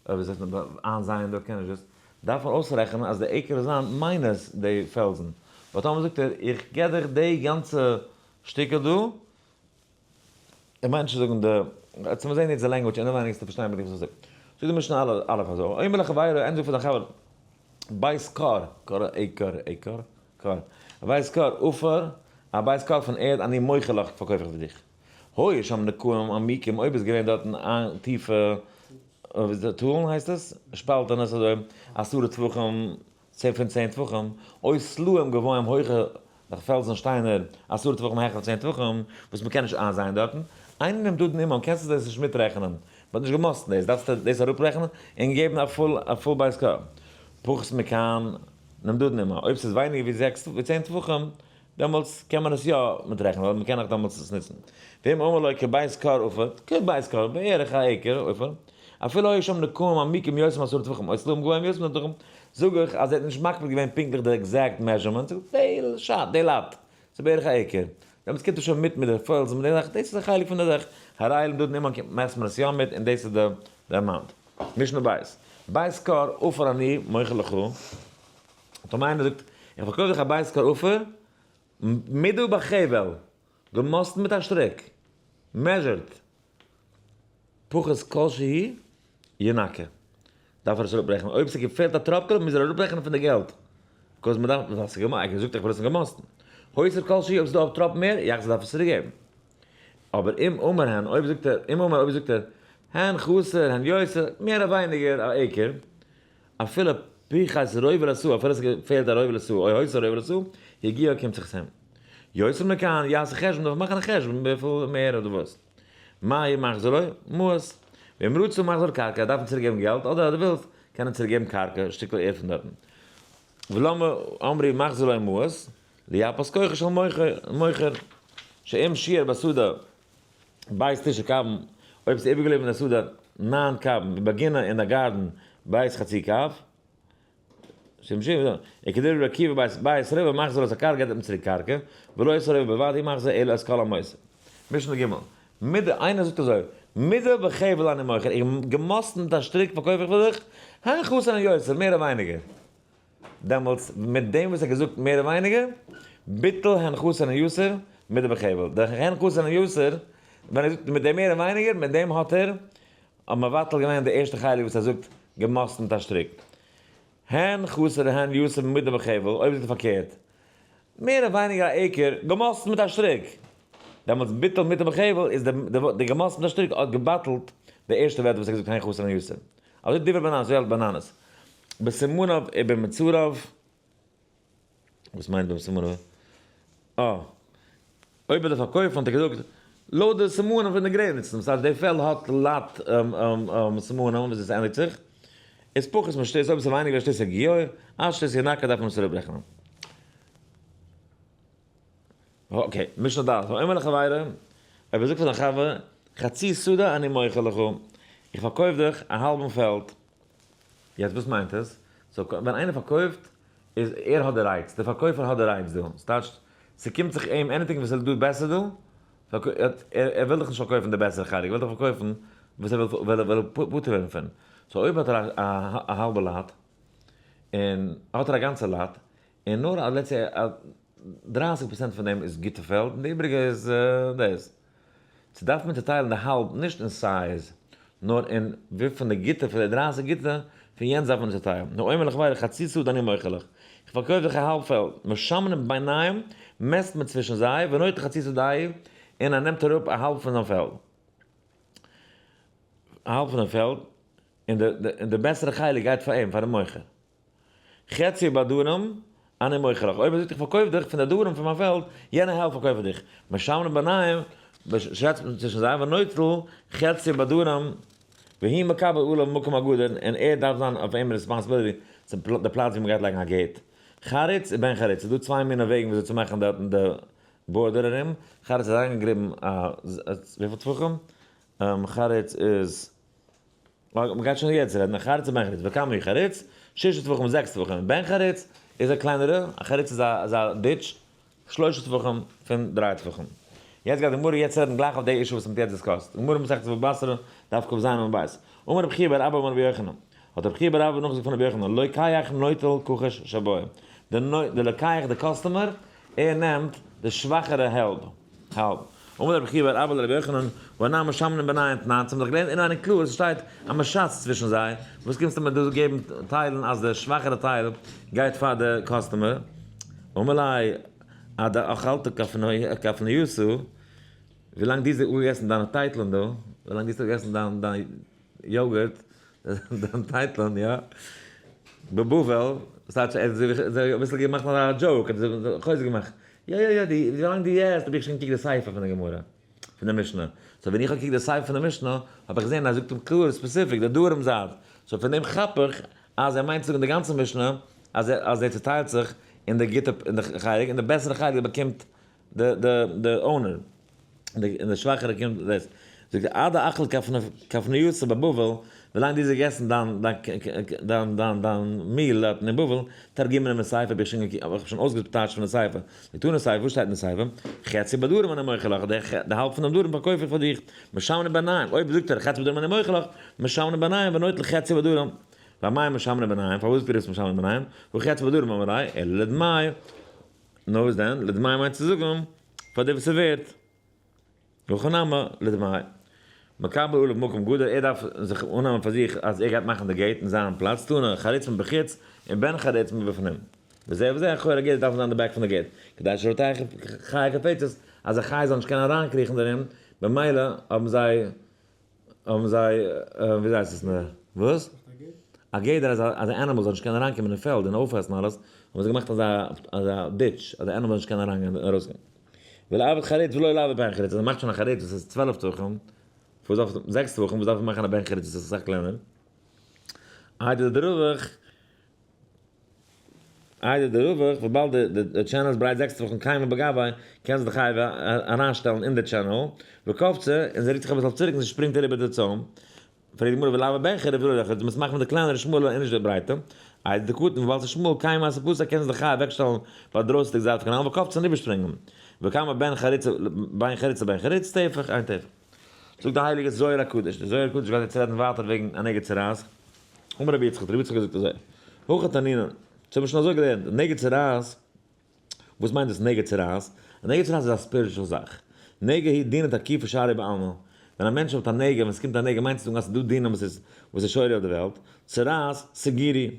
ווי זאגט מען, איינזייען דארט קען נישט דאס, דארף מען אויסרעכענען אז די acre זאל זיין minus די פעלזן, but טאמער זאגט ער איך גיב דיך די גאנצע שטיקל דא, איך מיין נישט צו זאגן די, צו מיר זעהן יעצט די language אינעווייניג וועסטו פארשטיין בדיוק וואס איך זאג. זאגט די משנה א' אזוי, אומר לחבירו, איינער זאגט פאר זיין חבר, בית כור, כור acre, acre, כור, בית כור, עפר, א בית כור פון ערד, אני מוכר לך, פארקויף איך פאר דיך. היו שם נקעים עמוקים, אויב איז געווען דארטן א טיפע, טאלן הייסט עס? שפאלטענעס אזוי, עשרה טפחים, צען פון 10 טפחים, או סלעים גבוהים הויכע. דורך פעלזן און שטיינער, 10 טפחים העכער פון 10 טפחים, וואס מ'קען נישט איינזייען דארטן, אינו נמדדין עמם, קענסטו דאס נישט מיטרעכענען, מ'האט נישט געמאסטן דאס, דארפסטו דאס אראפרעכענען און געבן א full בית כור. פחות מכאן נמדדין עמם, אויב ס'איז ווייניגער ווי זעקס ווי 10 טפחים, דעמאלטס קען מען עס יא מיטרעכענען, ווייל מ'קען נאך דעמאלטס עס נוצן. ואם אמר לו כבית כור עפר, כבית כור, בערך א acre עפר, אפילו היו שם נקעים עמוקים יותר מ-10 טפחים, או סלעים גבוהים יותר מ-10 טפחים, זאג איך אז ער האט נישט מקפיד געווען פונקטליך די exact measurement, זאגט די שאט, די lot, ס'איז בערך א acre. דעמאלטס קומט עס שוין מיט מיט די פעלזן מיט די זאך, דאס איז א חלק פון די זאך, הרי אלו נמדדין עמם מעסט מען עס יא מיט און דאס איז די amount. משנה בית, בית כור עפר אני מוכר לך, טאמער איינער זאגט איך פארקויף דיך א בית כור עפר, מודד בחבל, געמאסטן מיט א שטריק, measured, פחות כל שהוא ינכה, דארף ער עס אראפרעכענען, אויב ס'געפעלט א טראפקעלע מוז ער אראפרעכענען פון די געלט, 'cause מ'דארף, ווייל ס'איז געמאכט, ער זאגט איך וויל עס געמאסטן, הוסיף כל שהוא אויב ס'איז דא א טראפ מער, יחזיר דארף עס צוריק געבן. אבער אם אמר הן, אויב זאגט ער, אם אמר אויב זאגט ער, הן חסר הן יותר, מער אדער ווייניגער א acre, אפילו פחת רובע לסאה, אפילו עס פעלט א רובע לסאה, או הוסיף רובע לסאה, יגיעה קומט זיך עס אים. יותר מכאן, יעשה חשבון, דארף מאכן א חשבון וויפיל מער אדער וואס. מה מחזיר לו? מעות. ואם רצה מחזיר קרקע, דארף מען צוריק געבן געלט, אדער אז דו ווילסט, קען ער צוריק געבן קרקע, שטיקל ערד פון דארטן. ולמה אמרו מחזיר לו מעות? ליפות כוחו של מוכר, שאם שיער בשדה בית תשעה קבין, אויב ס'איז איבערגעבליבן אין די שדה 9 קבין, ובגינה אין די גארדן בית חצי קב, שמשי, וכדברי רבי עקיבא בית בית רבע מחזיר את הקרקע געבט מען צוריק קרקע, ולא את הרבע בלבד הוא מחזיר אלא את כל המותר. משנה ג', מודד, איינער זאגט אזוי, מודד בחבל אני מוכר, איך געמאסטן מיט א שטריק פארקויף איך פאר דיך, הן חסר הן יותר, מער אדער ווייניגער. דעמאלטס מיט דעם וואס ער האט געזאגט מער אדער ווייניגער, ביטל הן חסר הן יותר, מודד בחבל. די הן חסר הן יותר, ווען ער זאגט מיט דעם מער אדער ווייניגער, מיט דעם האט ער מבטל געווען די ערשטע חלק וואס ער זאגט געמאסטן מיט א שטריק. הן חסר הן יותר מודד בחבל, אויב איז עס פארקערט, מער אדער ווייניגער א acre, געמאסטן מיט א שטריק. דעמאלטס ביטל מודד בחבל איז די געמאסטן מיט א שטריק האט געבטלט די ערשטע ווערטער וואס ער האט געזאגט הן חסר הן יותר. אזוי דברי בננות, אזוי האלט בננות. בסימניו ובמצריו, וואס מיינט בסימניו? אה, אויב ביי די פארקויפן האט ער געזאגט לויט די סימנים פון די גרעניצן, וואס הייסט די פעלד האט lot סימנים וואס עס ענדיגט זיך, איז פחות משתית, אויב עס איז ווייניגער ווי שתית יגיעה, עד שתית ינכה דארף מען עס אראפרעכענען. okay, משנה ד', האומר לחבירו, אויב ער זאגט פאר זיין חבר, חצי שדה אני מוכר לך, איך פארקויף דיך א האלבן פעלד. יעצט וואס מיינט עס? so ווען איינער פארקויפט, איז ער האט די rights, דער פארקויפער האט די rights דא, ס'טייטשט, ס'קומט זיך אים anything וואס איז דא בעסער דא, ער וויל דאך נישט פארקויפן די בעסערע חלק, ער וויל דאך פארקויפן וואס ער וויל פטור ווערן פון. so אויב האט ער א האלבע lot, און האט ער א גאנצע lot, און נאר א let's say א 30% פון דעם איז גוטע פעלד און די איבריגע איז דאס. צו דארף מען צוטיילן די האלב נישט אין size נאר אין וויפיל פון די גוטע פון די 30 גוטע פון יענץ דארף מען צוטיילן. נו אומר לחבירו חצי שדה אני מוכר לך, איך פארקויף דיך א האלב פעלד, משמנים ביניהם מעסט מען צווישן זיי ונוטל חצי שדהו און ער נעמט אראפ א האלב פון זיין פעלד. א האלב פון דעם פעלד און די בעסערע חלק גייט פאר אים פארן מוכר. חציו בדרום, אני מוכר לך, אויב ער זאגט איך פארקויף דיך פון די דרום פון מיין פעלד, יענע העלפט פארקויף איך דיך, משמנים ביניהם, שעצט מען צווישן זיי, ונוטל חציו בדרום, והוא מקבל עליו מקום הגדר, און ער דארף זיין אויף אים responsibility צו די פלאץ ווי מען גייט לייגן א gate. חריץ ובן חריץ, ס'איז דא צוויי מיני וועגן וויאזוי צו מאכן דארטן די border ארום, חריץ איז אריינגעגריבן א, וויפיל טפחים? חריץ איז. מ'גייט שוין יעצט רעדן, א חריץ און בן חריץ, וכמה הוא חריץ? 6 טפחים, 6 טפחים, בן חריץ איז א קלענערע, א חריץ איז א ditch, 3 טפחים פון 3 טפחים. יעצט גייט די גמרא יעצט רעדן גלייך אויף די issue וואס מ'האט יעצט discussed. גמרא מסכת בבא בתרא, דף כז עמוד ב'. אמר רבי חייא בר אבא אמר רבי יוחנן, האט רבי חייא בר אבא נאכגעזאגט פון רבי יוחנן, לוקח נוטל כחוש שבו. די לוקח, די customer, ער נעמט די שוואכערע האלב. האלב. אמר רבי חייא בר אבא לרבי יוחנן, והאנן משמנים ביניהן תנן, ס'האבן זיך געלערנט אינעווייניג קלאר, ס'שטייט אז מ'שאצט צווישן זיי, וואס קומסטו מיר דא געבן טיילן אז די שוואכערע טייל גייט פאר די customer? אמר ליה, עד דאכלת כפנייתא, ווילאנג דו האסט אפגעגעסן דיינע טייטלען דא, ווילאנג דו האסט אפגעגעסן דיין yogurt, דיין טייטלען, יא, בבבל, ס'טייטש ער האט זיך אביסל געמאכט א joke, ער האט זיך חוזק געמאכט. יא יא יא, די ווילאנג דו עסט האב איך שוין געקוקט די סיפא פון די גמרא, פון די משנה. so ווען איך האב געקוקט די סיפא פון די משנה, האב איך געזען אז ער זאגט אים קלאר specific די דרום זייט. so פון דעם כאפ איך אז ער מיינט צו זאגן די גאנצע משנה, אז אז ער צוטיילט זיך אין די גוטע אין די חלק, און די בעסערע חלק באקומט די די די owner. און די שוואכערע קומט דאס. זאגט ער עד אכל כפניותא בבבל, ווילאנג דו האסט געגעסן דיין דיין דיין דיין meal דארטן אין בבל, תרגימנא מספר האב איך שוין האב איך שוין אויסגעטייטשט פון די ספר. דתנא סיפא, וואס שטייט אין די ספר? חצי בדרום אני מוכר לך, די האלב פונעם דרום פארקויף איך פאר דיך, משמנה בעיניים, אויב זאגט ער חצי בדרום אני מוכר לך, משמנה בעיניים ונוטל חצי בדרום. ואמאי משמנה בעיניים, פארוואס זאגט ער דאס משמנה בעיניים? וחצי בדרום אמר ליה, אלא לדמאי. נו וואס דען? לדמאי מיינט צו זאגן פאר די וואס ס'ווערט. הכא נמי לדמאי. מקבל עליו מקום גדול, ער דארף זיך אננעמען פאר זיך אז ער גייט מאכן די gate אין זיין פלאץ, תנא חריץ מבחוץ און בן חריץ מבפנים. וזה וזה אחורי ה gate דארפן זיין די back פון די gate, כדי שלא תהא חיה קופצת, אז א חיה זאל נישט קענען אריינקריכן דערין, במילא האבן זיי האבן זיי, וויאזוי הייסט עס נאר? וואס? א גדר אז אז די animals זאל נישט קענען אריינקומען אין פעלד און אויפעסן אלעס, האבן זיי געמאכט אזא אזא ditch אז די animals זאל נישט קענען אריינגיין און ארויסגיין. ולעביד חריץ ולא לעביד בן חריץ, אז מען מאכט שוין א חריץ וואס איז 12 טפחים, וואס דארף זעקס טפחים, וואס דארף מען מאכן א בן חריץ וואס איז אסאך קלענער? איידער דער רווח איידער דער רווח, וויבאלד די channel איז ברייט זעקס טפחים קיימא בגויה, קען זיך די חיה אריינשטעלן אין די channel, וקפצה, און זי רוקט זיך אביסל אויף צוריק און זי שפרינגט אריבער די צוים. פרעגט די גמרא ולאו בן חריץ ולא דחריץ, דו מוזט מאכן מיט די קלענערע שמאלע און נישט די ברייטע. איידער די קטן, וויבאלד ס'איז שמאל, קיימא אספסא, קען זיך די חיה אוועקשטעלן ביי די דרויסנדיגע זייט פון קאנאל, וקפצה און איבערשפרינגען. וכמה בן חריץ בין חריץ לבן חריץ, טפח, איין טפח. זאגט די הייליגע זוהר הקדוש, די זוהר הקדוש גייט יעצט רעדן ווייטער וועגן א נגע צרעת, אמר רבי יצחק, רבי יצחק האט געזאגט אזוי, הכי תנינן, אונז האבן שוין אזוי געלערנט, נגע צרעת, וואס מיינט דאס נגע צרעת? א נגע צרעת איז א spiritual זאך, נגע היא דינא תקיפא שרי בעלמא, ווען א מענטש האט א נגע, ווען עס קומט א נגע מיינט עס אז עס איז דא דינים וואס איז וואס איז שורה אויף די וועלט, צרעת, סגירי,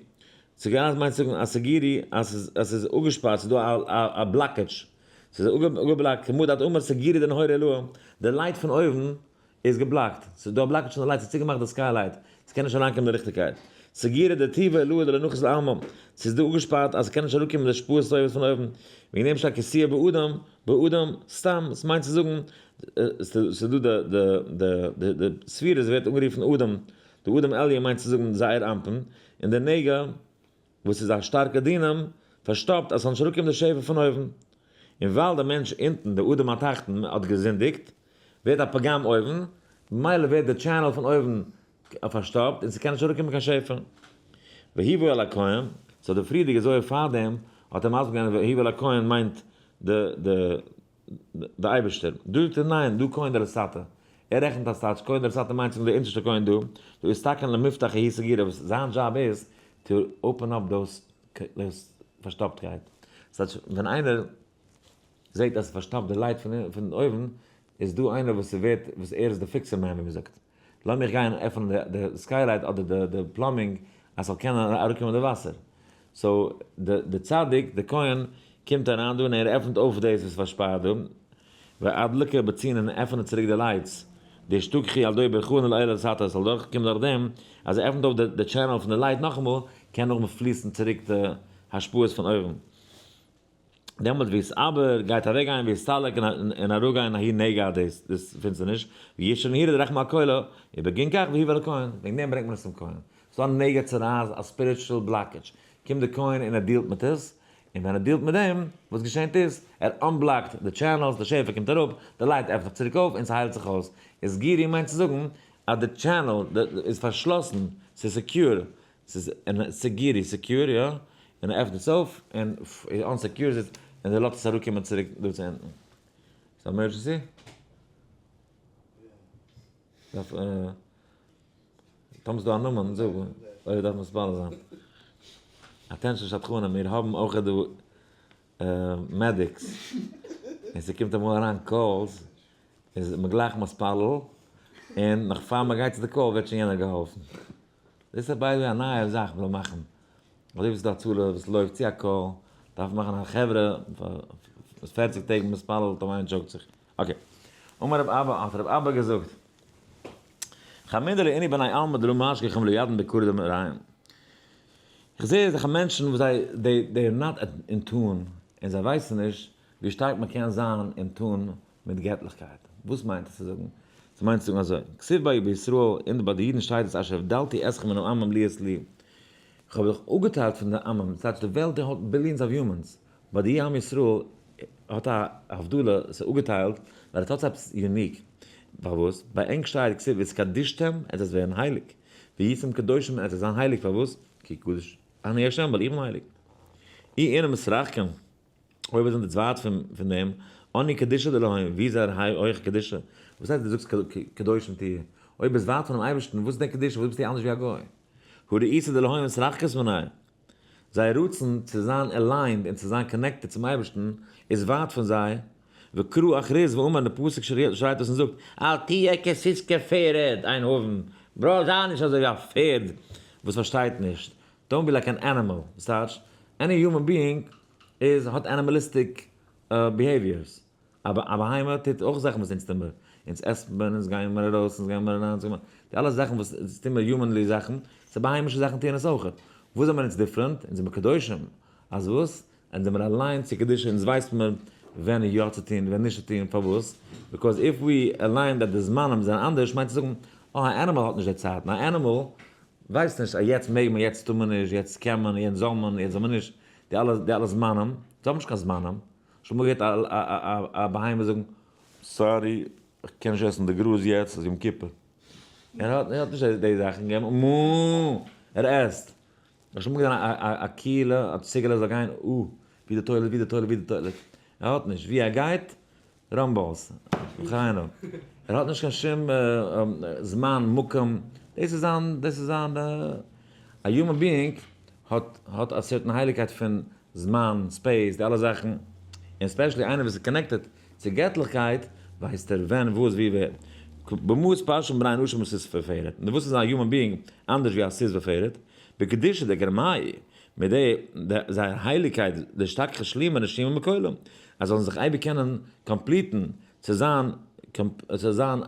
צרעת מיינט צו זאגן אז סגירי, אז עס איז אפגעשפארט, ס'איז דא א blockage, ס'איז אפגעבלאקט, כמה דאת אמר סגירי דנהורא עילאה, די light פון אויבן איז געבלאקט, ס'איז דא א blockage פון די light, ס'איז צוגעמאכט די skylight, ס'קען נישט אריינקומען די ליכטיגקייט. סגירי דטובא עילאה דלא נחית לעלמא, ס'איז דא אפגעשפארט אז ס'קען נישט אראפקומען די השפעות טובות פון אויבן, וועגן דעם שטייט כי תהיה באדם, באדם, סתם, ס'מיינט צו זאגן, ס'איז דא די די די די ספירות ווערט אנגערופן אדם, די אדם עליון מיינט צו זאגן זעיר אנפין, און די נגע, וואס איז א שטארקע דינעם, פארשטאפט אז ס'זאל נישט אראפקומען די שפע פון אויבן. און ווייל דער מענטש אונטן, דער אדם התחתון, האט געזינדיגט, ווערט א פגם אויבן, ממילא ווערט די channel פון אויבן פארשטאפט און ס'קען נישט אראפקומען קיין שפע. והובא אל הכהן, so די פריערדיגע זוהר פארדעם האט ער מסביר געווען והובא אל הכהן מיינט די די די אייבערשטער. דא זאגט ער ניין, דא כהן דלתתא. ער רעכנט אז טייטש כהן דלתתא מיינט צו זאגן די אונטערשטע כהן דא, דא איז תקן למפתח ההיא סגירה וואס זיין דזשאב איז to open up דאס דאס פארשטאפטקייט. ס'טייטש ווען איינער זעט אז ס'פארשטאפט די light פון אויבן, איז דא איינער וואס ס'ווערט וואס ער איז די fixer man ווי מ'זאגט. לאמיך גיין עפענען די skylight אדער די plumbing אז ס'זאל קענען אראפקומען די וואסער. so די צדיק, די כהן, קומט אריין דא און ער עפנט אויף דאס וואס איז פארשפארט דא, ואדליקא בצינעא און עפענען צוריק די lights, דאשתכחו על דוי ברכהן לעילא לתתא, עס זאל דורכקומען דורך דעם אז ער עפנט אויף די channel פון די light נאכאמאל, קען נאכאמאל פליסן צוריק די השפעות פון אויבן. דעמאלט ווי עס אבער גייט אוועק גיין ווי עס סטאלעק און אראפגיין אהין נגע דאס דאס פינסטערניש, וישן הירא דרחמי הכולא, ובגין כך והי' אל הכהן, וועגן דעם ברענגט מען עס צום כהן. ס'איז דא א נגע צרעת, א spiritual blockage, קומט די כהן און ער deal ט מיט עס, און ווען ער deal ט מיט דעם, וואס געשענט איז, ער unblock ט די channels, די שפע קומט אראפ, די light עפנט זיך צוריק אויף און ס'היילט זיך אויס. איז גירי מיינט צו זאגן אז די channel איז פארשלאסן, ס'איז secure, ס'איז און סגירי secure יא, און ער עפנט עס אויף און איז unsecure עס און ער לאזט עס אראפקומען צוריק דא צו אונטן. ס'איז emergency? דארף טאמער ס'דא א נאמען זאג אויב דארף מען מתפלל זיין. attention שדכנים מיר האבן אויך דא medics און ס'קומט אמאל אריין calls איז מען גלייך מתפלל און נאך פאר מ'גייט צו די call ווערט שוין יענער געהאלפן. דאס איז by the way א נייע זאך מ'זאל מאכן, אזוי ווי ס'איז דא הצלה וואס לויפט צו א call, דארף מען מאכן א חברה וואס 40 טעג מתפלל טאמער איינער choke ט זיך. okay. אמר רב אבא, האט רב אבא געזאגט, חמינא לאינהו בני עלמא דלא משגיחין ולא ידעין ביקרא דמראים. איך זע אזעלכע מענטשן וואס זיי they are not in tune און זיי ווייסן נישט. ווי שטארק מען קען זיין אין tune מיט געטליכקייט. וואס מיינט עס צו זאגן? ס'מיינט צו זאגן אזוי, כתיב ביי בישראל, און ביי די אידן שטייט עס אשר הבדלתי אתכם מן העמים להיות לי. איך האב דיך אפגעטיילט פון די עמים, ס'טייטש די וועלט האט billions of humans, but די עם ישראל האט א הבדלה, ס'איז אפגעטיילט, ווייל עס האט עפעס unique. פארוואס? ביי ענק שטייט כתיב והתקדשתם, עס זאל ווערן הייליג. והייתם קדושים, עס זאל זיין הייליג, פארוואס? כי קדוש אני השם, ווייל איך בין הייליג. אי אינם מתרחקים, אויב זענט עטס ווייט פון דעם, אני קדושה דלהון, ווי איז זייער הויכע קדושה? וואס הייסט דו זאגסט קדושים תהיו? אויב ביסט ווייט פונעם אייבערשטן, וואס איז דען קדושה? וואס ביסטו אנדערש ווי א גוי? הא ראיתא דלהון מתרחקת מיניה. זייער רצון צו זיין aligned און צו זיין connected צום אייבערשטן איז ווייט פון זיי, וקרא אכריז ואמר, די פסוק שרייט דאס און זאגט, אל תהיה כסוס כפרד, איין אויבן, bro זיי נישט אזוי ווי א פערד וואס פארשטייט נישט, don't be like an animal, וואס טייטש? any human being איז האט animalistic behaviors, א בהמה טוט אויך זאכן וואס אונז טוהן מיר, אונז עסט מען, אונז גייען מיר ארויס, אונז גייען מיר אריין, אונז גייען מיר, די אלע זאכן וואס אונז טוהן מיר humanly זאכן, ס'איז בהמה'שע זאכן טוען עס אויך. וואס זעמיר אונז different? אונז זעמיר קדושים. אז וואס? אונז זעמיר אליין צו קדושה, אונז ווייסט מיר ווען יא צו טוהן, ווען נישט צו טוהן, פארוואס? because if we align that די זמנים זענען אנדערש, מיינט צו זאגן, אה, א animal האט נישט די צייטן, א animal ווייסט נישט אז יעצט מעג מען, יעצט טאר מען נישט, יעצט קען מען, יעצט זאל מען, יעצט זאל מען נישט, די אלע זמנים, זיי האבן נישט קיין זמנים. שוין אמאל געהערט א בהמה זאגן, sorry, איך קען נישט עסן די גראז יעצט, ס'איז יום כיפור. ער האט נישט די זאכן, מו, ער עסט. איך האב שוין אמאל געזען א קיעלע, א ציגעלע זאל גיין, או, ווי די toilet, ווי די toilet, ווי די toilet. ער האט נישט, ווי ער גייט, rumbles, וכהנה. ער האט נישט קיין שום זמן, מקום, דאס איז זיין, דאס איז זיין, א human being האט א certain הייליגקייט פון זמן, space, די אלע זאכן, און especially איינער וואס איז connected צו געטליכקייט, ווייסט ער ווען, וואס, ווי, ווער. במות פרשן בני אנשים וואס איז פארפערט. און וואס איז א human being אנדערש ווי א סוס ופרד? בקדושה דגרמאי, מיט די זייער הייליגקייט, די שטארקע שלימה נשימה מכולם, אז זאלן זיך אייביג קענען complete ן, צו זיין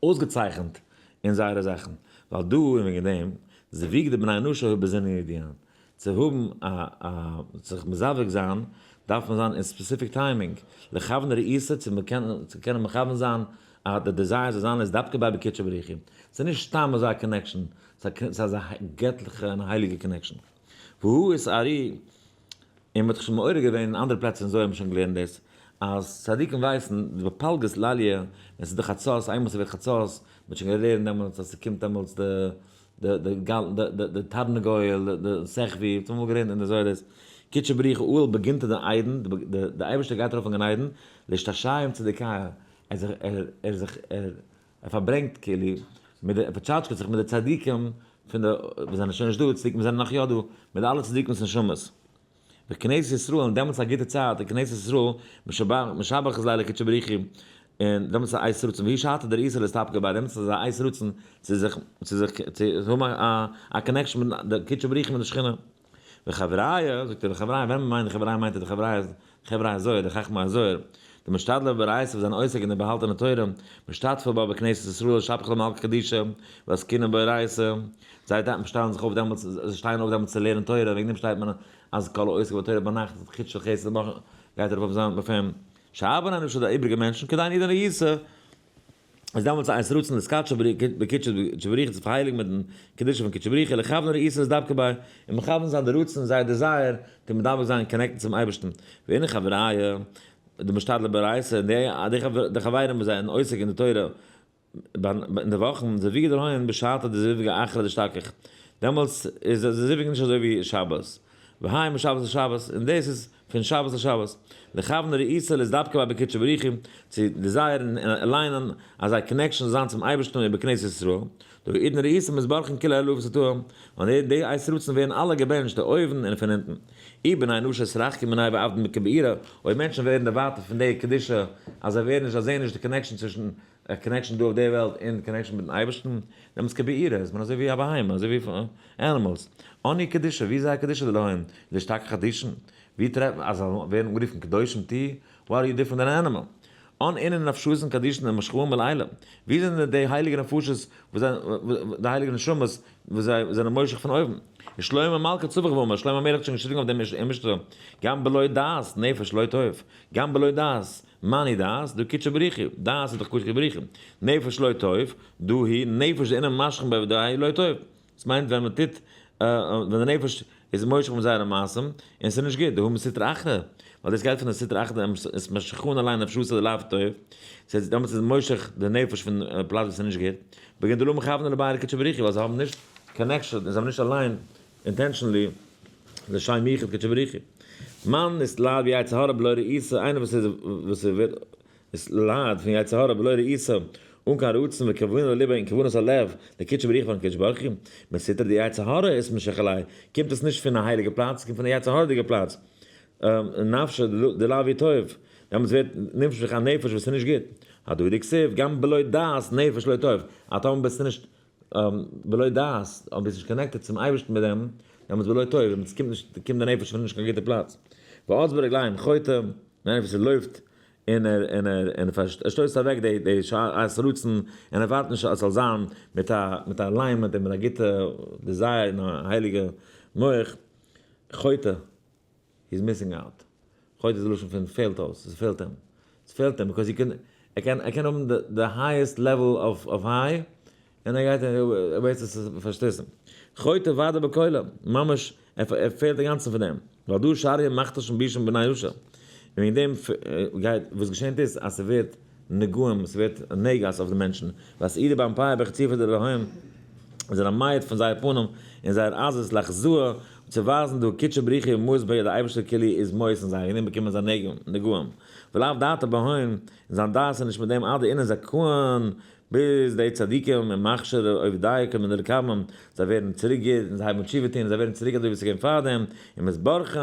אויסגעצייכנט אין זייערע זאכן, ווייל דא און וועגן דעם, זוויג די בני אנוש היו בזינין ידיען, צו האבן א זיך מזווג זיין, דארף מען זיין אין specific timing, לכוון ראיסה צו קענען מכוון זיין אז די desire זאל זיין איז דווקא ביי בקודשא בריך הוא. ס'איז נישט סתם אזא connection, ס'איז אזא געטליכע און הייליגע connection. והוא איז ארי, און מ'האט זיך שוין מעורר געווען אין אנדערע פלעצער אין זוהר האט מען שוין געלערנט דאס, אז צדיקים ווייסן, די בפלגות לליה, ווען ס'איז די חצות, איינמאל ס'ווערט חצות, מ'האט שוין געלערנט דעמאלטס אז ס'קומט דעמאלטס די תרנגול, די סחבי, מ'האט אמאל געלערנט אין די זוהר דאס, קודשא בריך הוא אהל בגינתא דעדן, די אייבערשטער גייט ארויף אין גן עדן, להשתעשע עם צדיקיא, ער זיך, ער פארברענגט כאילו, מיט די, ער פארטשאטשקעט זיך מיט די צדיקים פון די, וואס זענען שוין נישט דא, צדיקים וואס זענען נאך יא דא, מיט די אלע צדיקים'ס נשמות. וכנסת ישראל, און דעמאלטס איז א גוטע צייט, אין כנסת ישראל, משבח איז לילה קודשא בריך הוא, און דעמאלטס איז א עת רצון, והיא שעתה דרעיסה להסתפק בה, דעמאלטס איז א עת רצון צו זיך, צו זיך, צו האבן א connection מיט די קודשא בריך הוא מיט די שכינה. וחבריא, זאגט ער וחבריא, ווען מען מיינט די חבריא מיינט ער די חבריא, חברי הזוהר, די חכמי הזוהר, די משתדלי באורייתא וואס זענען עוסק אין די באהאלטענע תורה, משתתפי בה בכנסת ישראל, שבחא למלכא קדישא, ועסקינן באורייתא, זיי שטעלן זיך אויף דעמאלטס, זיי שטייען אויף דעמאלטס צו לערנען תורה, וועגן דעם שטייט מען אז כל העוסק בתורה ביינאכט, חוט של חסד גייט ארויף אויף זיין אויף אים, שאר בני נשא די איבריגע מענטשן, כדי נידון ראיסה. איז דעמאלטס א עת רצון להתקדש בקודשא בריך הוא זיך פארהייליגן מיטן קדושה פון קודשא בריך הוא, לכוון ראיסה להתדבקא ביה, און מכוון זיין די רצון, זייער desire, צו מדבק זיין און connect ן צום אייבערשטן, ואינון חבריא דמשתדלי באורייתא, און די חברים וואס זענען עוסק אין די תורה אין די וואכן, זיווגא דלהון בשעתא דזיווגא אחרא דאשתכח, דעמאלטס איז די זיווג נישט אזוי ווי שבת, והאי משבת לשבת, און דאס איז פון שבת לשבת, לכוון ראיסה להתדבקא ביה בקודשא בריך הוא, צו desire ן און align ען אז זייער connection זאל זיין צום אייבערשטן און בכנסת ישראל, דהא עידן רעותא מתברכין כולהו עלאה ותתאה, און די עת רצון ווערן אלע געבענטשט די אויבן און פון אונטן. אי בני נשא אתרחקו מיניה ועבדין כבעירא, אויב מענטשן ווערן דערווייטערט פון די קדושה, אז זיי ווערן נישט, זיי זעען נישט די connection צווישן א connection דא אויף די וועלט און connection מיטן אייבערשטן, דעמאלטס כבעירא איז מען אזוי ווי א בהמה, אזוי ווי animals. אנא קדושה, ווי איז זייער קדושה דלהון? להשתכח קדישין? ווי טרעפט מען אז זיי ווערן אנגערופן קדושים תהיו? What are you different than animal? אן אינון נפשותין קדישין דמשכאין מלעילא, ווי זענען די הייליגע נפשות וואס זענען, די הייליגע נשמות וואס זיי זענען מושך פון אויבן? ושלמה מלכא צווח ואמר, שלמה המלך האט שוין געשריגן אויף דעם אין משלי, גם בלא דעת נפש לא טוב, גם בלא דעת, מה אני דעת, דהא קודשא בריך הוא, דעת איז דאך קודשא בריך הוא, נפש לא טוב, דא היא נפש דאינון משכין בעבודתייהו לא טוב, דאס מיינט ווען מען טוט, ווען די נפש איז מושך מיט זייערע מעשים, און עס איז נישט גוט, דהא מסטרא אחרא, ווייל דאס גייט פון די סטרא אחרא, עס משכן אליין נפשותא דלאו טוב, ס'איז דעמאלטס איז מושך די נפש פון פלאץ וואס איז נישט גוט, בגין דלא מכוון לבי קודשא בריך הוא, ווייל זיי האבן נישט connection, און זיי האבן נישט אליין intentionally לשם יחוד קודשא בריך הוא. מאן איז לייד יצר הרע בלא ראיסה, איינער וואס איז וואס ווערט איז לייד פון יצר הרע בלא ראיסה, אן קיין רצון וכוונה לליבו און כוונת הלב לקודשא בריך הוא פארן קודשא בריך הוא, מסטרא דיצר הרע איז משך עלי, קומט עס נישט פון א הייליגע פלאץ, עס קומט פון די יצר הרע'דיגע פלאץ, נפשא דלאו טוב, דעמאלטס ווערט נמשך א נפש וואס איז נישט גוט, הדא דכתיב גם בלא דעת נפש לא טוב, אז טאמער ביסטו נישט בלא דעת, אויב ביסט נישט connected צום אייבערשטן מיט דעם, דעמאלטס בלא טוב, דעמאלטס קומט נישט, קומט די נפש פון נישט קיין גוטע פלאץ. ואת ברגליים חוטא, איינער וואס לויפט און ער און ער און ער שטויסט אוועק די די שעת רצון און ער ווארט נישט אז ס'זאל זיין מיט א מיט א alignment און מיט א גוטע desire און א הייליגע מח, חוטא. he is missing out. חוטא איז די לשון פון פעלט אויס, עס פעלט אים. עס פעלט אים because he can, ער קען, ער קען האבן די highest level of high, און ער גייט און ער ווערט עס פארשטויסן. חוטא ודאי בקולא, ממש ער פעלט אינגאנצן פון דעם. ווייל דא שריה מכתשין בישין בני רשע. און וועגן דעם גייט, וואס געשענט איז אז ס'ווערט נגעים, ס'ווערט נגעס אויף די מענטשן, ואסעידי באנפיה בחציפה דלהון, זיי זענען מיעט פון זייער פנים און זייער עזות לחזאה, צו ווייזן דא קודשא בריך הוא ומאוס ביה, דער אייבערשטער כאילו איז מואס אין זיי, וועגן דעם באקומען זיי נגעים, ולאו דעתא בהון, און זיין דעת איז נישט מיט דעם עד דאינון זכאין, ביז די צדיקים און מכשירי עובדיה כמדלקמן, זיי ווערן צוריק גוט און זיי הייבן אן תשובה טון און זיי ווערן צוריק אזוי ווי עס איז געווען פארדעם, און מתברכין